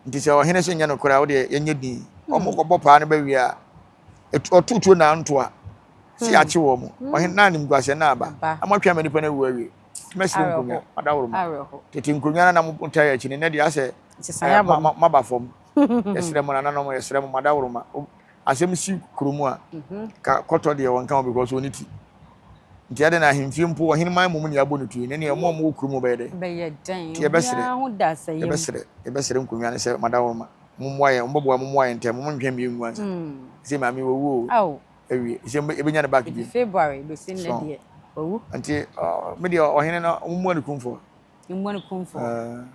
nti sɛ ɔhene so nyɛ nokorɛ a wodeɛ yɛnyɛ din hmm. ɔmo kɔbɔ paa no bɛwie a ɔto tuo na nto a sɛ hmm. yɛakye wɔ mo hmm. ɔhene na anim guasɛ na aba ama twɛn ma nipa no awu awie mɛsiri nkonnwa madaworo ma tete nkonnwa no na mo taa akyi no nɛ deɛ asɛ maba fam yɛsrɛ mo nananom yɛsrɛ mo madaworo ma asɛm si kurom a ka kɔtɔ deɛ wɔnka ho because ɔne ti Nti adɛn na ahemfie mpo ɔheneman mmom na yɛabɔ no tuo yi, na nea wɔn a wɔwɔ kurom bɛyɛ dɛn? Bɛyɛ dɛn? Nti yɛbɛsrɛ, Obiara ho da asɛyɛ mu. yɛbɛsrɛ, yɛbɛsrɛ nkonnwa no sɛ madaworoma, mommoa yɛn, wɔbɛboa mommoa yɛn ntɛm, monntwɛn mmea ngu ansa. Sɛ maame yi wawu o, Ao. awie, sɛ yɛbɛnya no back Ɛti bio. February bɛsi nnɛ So, deɛ, wawu. nti ɔ, me deɛ ɔhene no, mommoa no kumfɔ. Mommoa no kumfɔ. Ɛɛ,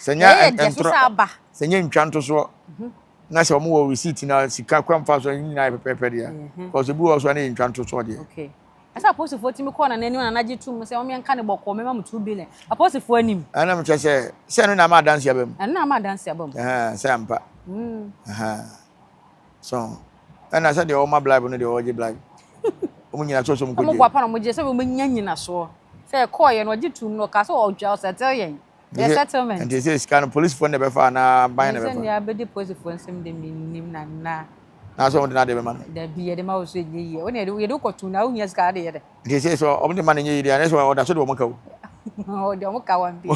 sɛ nyɛ Ɛyɛ dɛ so ntorɔ, sɛ aba. sɛ nyɛ ntwa ntosoɔ. Na sɛ wɔn wɔ receipt na sika kwan fa so ne nyinaa yɛ pɛpɛɛpɛ deɛ because ebi wɔ so a na yɛ ntwa ntosoɔ deɛ. Okay. Ɛsɛ apolisifoɔ tumi kɔɔ nana anim na nana gye tom sɛ wɔn yɛnka ne bɔkɔɔ mɛma mo 2 billion apolisifoɔ anim. Ɛna mekyɛ sɛ sɛ ɛno na ama adanse aba mu. Ɛno na ama adanse aba mu. Ɛhɛn sɛ ampa. Ɛhɛn so ɛna sɛ deɛ ɔma bribe no deɛ ɔgye bribe. Wɔn nyinaa sɛ ɔsɛ wɔn kɔ Wɔn bɔ apa na wɔn gye sɛ wɔn nya nyinasoɔ sɛ ɛkɔɔ yɛ no ɔgye tom no ɔkaa sɛ ɔdwa ɔsɛtɛl yɛn. Yɛ settlement. Nti sɛ sika no polisifoɔ na ɛbɛfa anaa ban na ɛbɛfa? Sɛ nea abɛdi polisifoɔ nsam de mennim nana. Na sɛ wɔn de n'adeɛ bɛma no? Dabi yɛde ma wo so ɛnyɛ yie. Wo na yɛde wo kɔto na wohia sika ade yɛ dɛ. Nti sɛ sɛ wɔn de ma no nyɛ yie deɛ anɛ sɛ ɔda so de wɔn ka o. Ɔde wɔn ka wɔn bi.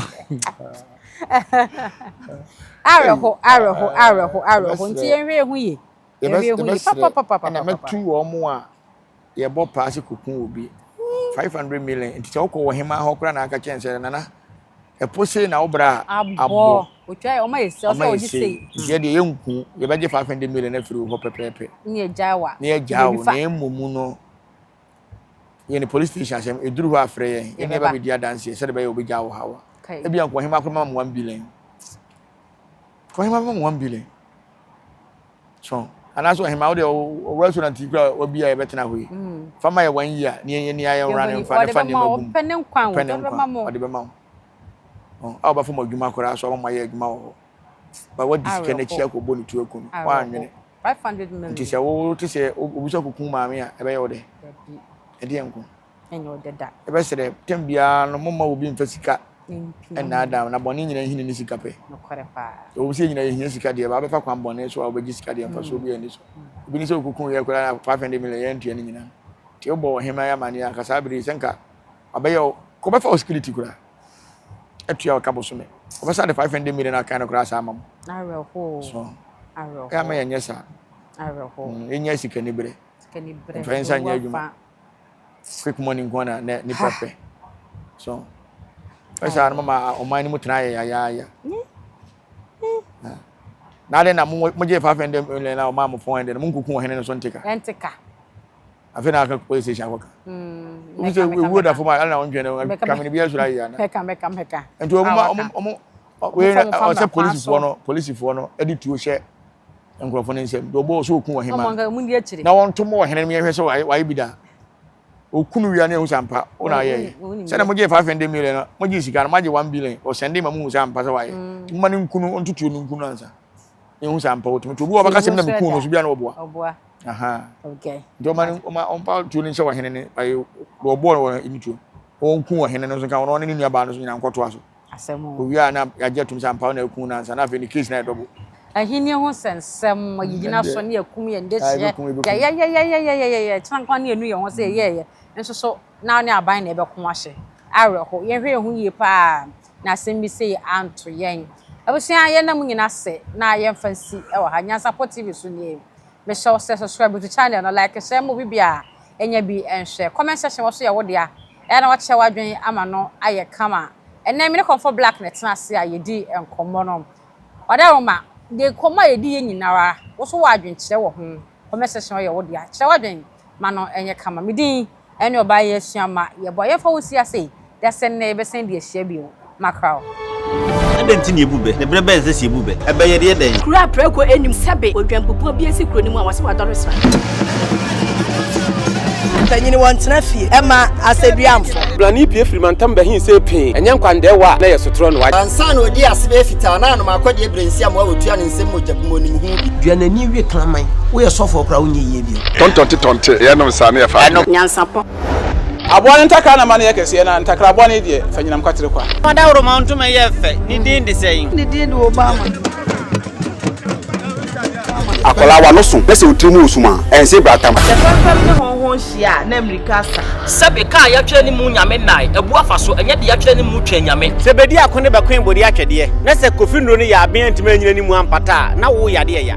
Awerɛho awerɛho awerɛho awerɛho nti yɛnhwɛ yɛn ho yie. Yɛbɛsrɛ ɛna mɛtu wɔn a yɛbɔ paa sɛ kɔku obi 500 million nti sɛ wokɔ wɔ hemaa hɔ koraa na aka kyɛn sɛ nana ɛpo sei na wo bra abɔ ɔma yɛ sei nti yɛdeɛ yɛnku yɛbɛgye 500 million afiri wo hɔ pɛpɛɛpɛ ne yɛgyaa wo na mmom no yɛ ne police station asɛm ɛduru hɔ afrɛ yɛn yɛne yɛba bɛdi adanseɛ sɛde bɛyɛ wobɛgyaa wo hawa ebia nkɔ hema koraa ma 1 billion kɔ hema ma 1 billion So anaasɛ ɔhema wo deɛ wo restaurant yi kura wabi a yɛbɛtena hɔ yi mm. fa ma yɛ one year ne yɛn ni ayɛ nwura ne nfa ne fa nneɛma gum ɔpɛ ne nkwa ɔpɛ ne nkwa ɔde bɛma wo a wɔbɛfa mo adwuma koraa so ama yɛ adwuma wɔ hɔ ba wadi sika n'akyi akɔbɔ ne tu aku no woanwene nti sɛ wo te sɛ obi sɛ kuku maame a ɛbɛyɛ wo dɛ ɛdeɛ nko Ɛnyɛ ɔdɛ da. Yɛbɛsrɛ, tɛm biara no momma obi mfa sika nnaadaa mo, na bɔne nyinaa nhini ne sika pɛ. Nokorɛ paa. Ɛwom sɛ yɛn nyinaa yɛhia sika deɛ, but wobɛfa kwan bɔne so a wobɛgye sika deɛ, mfasoɔ biara nni so. Obi ne sɛ ɔkɔkum yɛn koraa na 500 million yɛntua ne nyinaa. Nti wobɔ ɔheman yi amaneɛ a, anka saa bere yi sɛ nka wabɛyɛ wo, kɔbɛfa wo security koraa atua wo ka bosome. Wɔbɛsan de 500 million aka no koraa saa ama mo. Awerɛhoɔ. So, Awerɛhoɔ. ɛyɛ ama yɛnyɛ saa. Awerɛhoɔ. Yɛnya sikaniberɛ. Sikaniberɛ. Mfa yɛn nsa nyɛ adwuma. Quick money nko na na nipa pɛ. So ɛsɛ no mama ɔman no mu tena yɛ yayaaya. Na adɛn na mo mo gye 500 million na ɔmaa mo 400 mo nkuku ɔhene no so nteka. Nteka. Afei na aka police station akɔka. Obi sɛ ewuo da fam a ɛna ɔntwɛn no kamene bi asura yɛ ana. Mɛka mɛka mɛka. Nti ɔmo ma ɔmo ɔmo wei ɔsɛ polisifoɔ no polisifoɔ no ɛde tuo hyɛ nkurɔfoɔ no nsam deɛ ɔbɔ ɔsɛ ɔku ɔhema na wɔnto mɔ ɔhene no yɛhwɛ sɛ wayɛ bi da ɔku no wia ne ɛhu sɛ ampa wo na ayɛyɛ sɛdeɛ mogye 500 million no mogye sika no moagye 1 billion ɔsɛnde ma muhu sɛ ampa sɛ wayɛ nti moma no nku no ɔntotuo no nku no ansa na ɛhu sɛ ampa wɔtumi nti obi wɔ bɛka sɛm na meku no so bia na wɔboa nti ɔma no ɔma ɔmpa tuo no nhyɛ ɔhene no ayɛ deɛ ɔbɔɔ no wɔ ne tuo ɔnku ɔhene no nso nka ɔno ne ne nuabaa no so nyina nkɔtoa so Asɛm o. Owie a na yɛagye atom sɛ ampa wo na akum no ansa na afei ne case no ayɛ double. Ahenni ho nsɛnsɛm, yɛgyina so ne yɛkum yɛn dehyeɛ, yɛyɛyɛyɛyɛyɛyɛyɛ, kyena nko ara ne yɛnu yɛn ho sɛ yɛyɛɛyɛ, nso so na ne aban na ɛbɛko ahyɛ. Awerɛho, yɛnhwɛ yɛn ho yie paa na asɛm bi sei anto yɛn. Abusua, yɛnna mo nyina ase na yɛmfa nsi wɔ ha. Nyansapɔ TV so nie. Mehyɛ wo sɛ subscribe to channel no, like, share ma obi biara nya bi nhwɛ. Comment section wɔ so yɛ wo dea. Ɛyɛ a na wakyerɛ w'adwene ama no ayɛ kama. Ɛnnɛ me ne Kɔmfɔ Black na ɛtena ase a yɛdi nkɔmmɔ no. Ɔdaroma, deɛ nkɔmmɔ a yɛdi yɛ nyinara, wo nso wɔ adwenkyerɛ wɔ ho. Comment section hɔ yɛ wo dea. Kyerɛ w'adwene ma no nyɛ kama. Me din ɛne ɔbaa yi asua ma yɛbɔ. Yɛmfa wo nsi ase yi, da sɛ nnɛ yɛbɛsan de ahyia bio. Makra wo. Adɛn nti na yebu bɛ? Na bere bɛn na ɛsɛ sɛ yebu bɛ? Ɛbɛ yɛ dɛn? Kuro a prako nnim, sɛbe odwanpupuo bi asi kuro no mu a wɔse wadɔre sra. Mpanyin wɔntena fie mma asɛduamfo. Blani pue firi mantam bɛhe see pee, ɛnyɛ nkwandɛɛwa a na ɛyɛ sotorɔ no wagye. Ansa na odii ase bɛyɛ fitaa na anom akɔdeɛ berɛ nsi amoa wɔtua ne nsam mogya gu mu onim ho bi. Dua n'ani we kraman. Woyɛ sɔfoɔ koraa wonyɛ yie bio. Tɔntɔnte tɔnte yɛnom saa ne yɛfa Ɛno. Nyansapɔ. Aboa no ntakra na ma no yɛ kɛseɛ, na ntakra bɔne deɛ, fa nyinam kwatere kwa. Ɔdawuroma ntoma yɛ fɛ, ne din de sɛn? Ne din de Obama. Akwadaa w'ano so na sɛ wo tiri mu wɔ sum a, ɛnse bratam. Sɛ fɛmfɛm ne hɔnhɔn hyia a, na mmirika asa. Sɛbe kaa yɛatwerɛ ne mu nyame nnae, abu afa so, ɛnyɛ de yɛatwerɛ ne mu twɛn nyame. Sɛ bedi ako ne bɛkoe bode atwɛdeɛ, na sɛ Kofi nnuro no yɛ aben antumi anyina ne mu ampata a, na wo yadeɛ ya.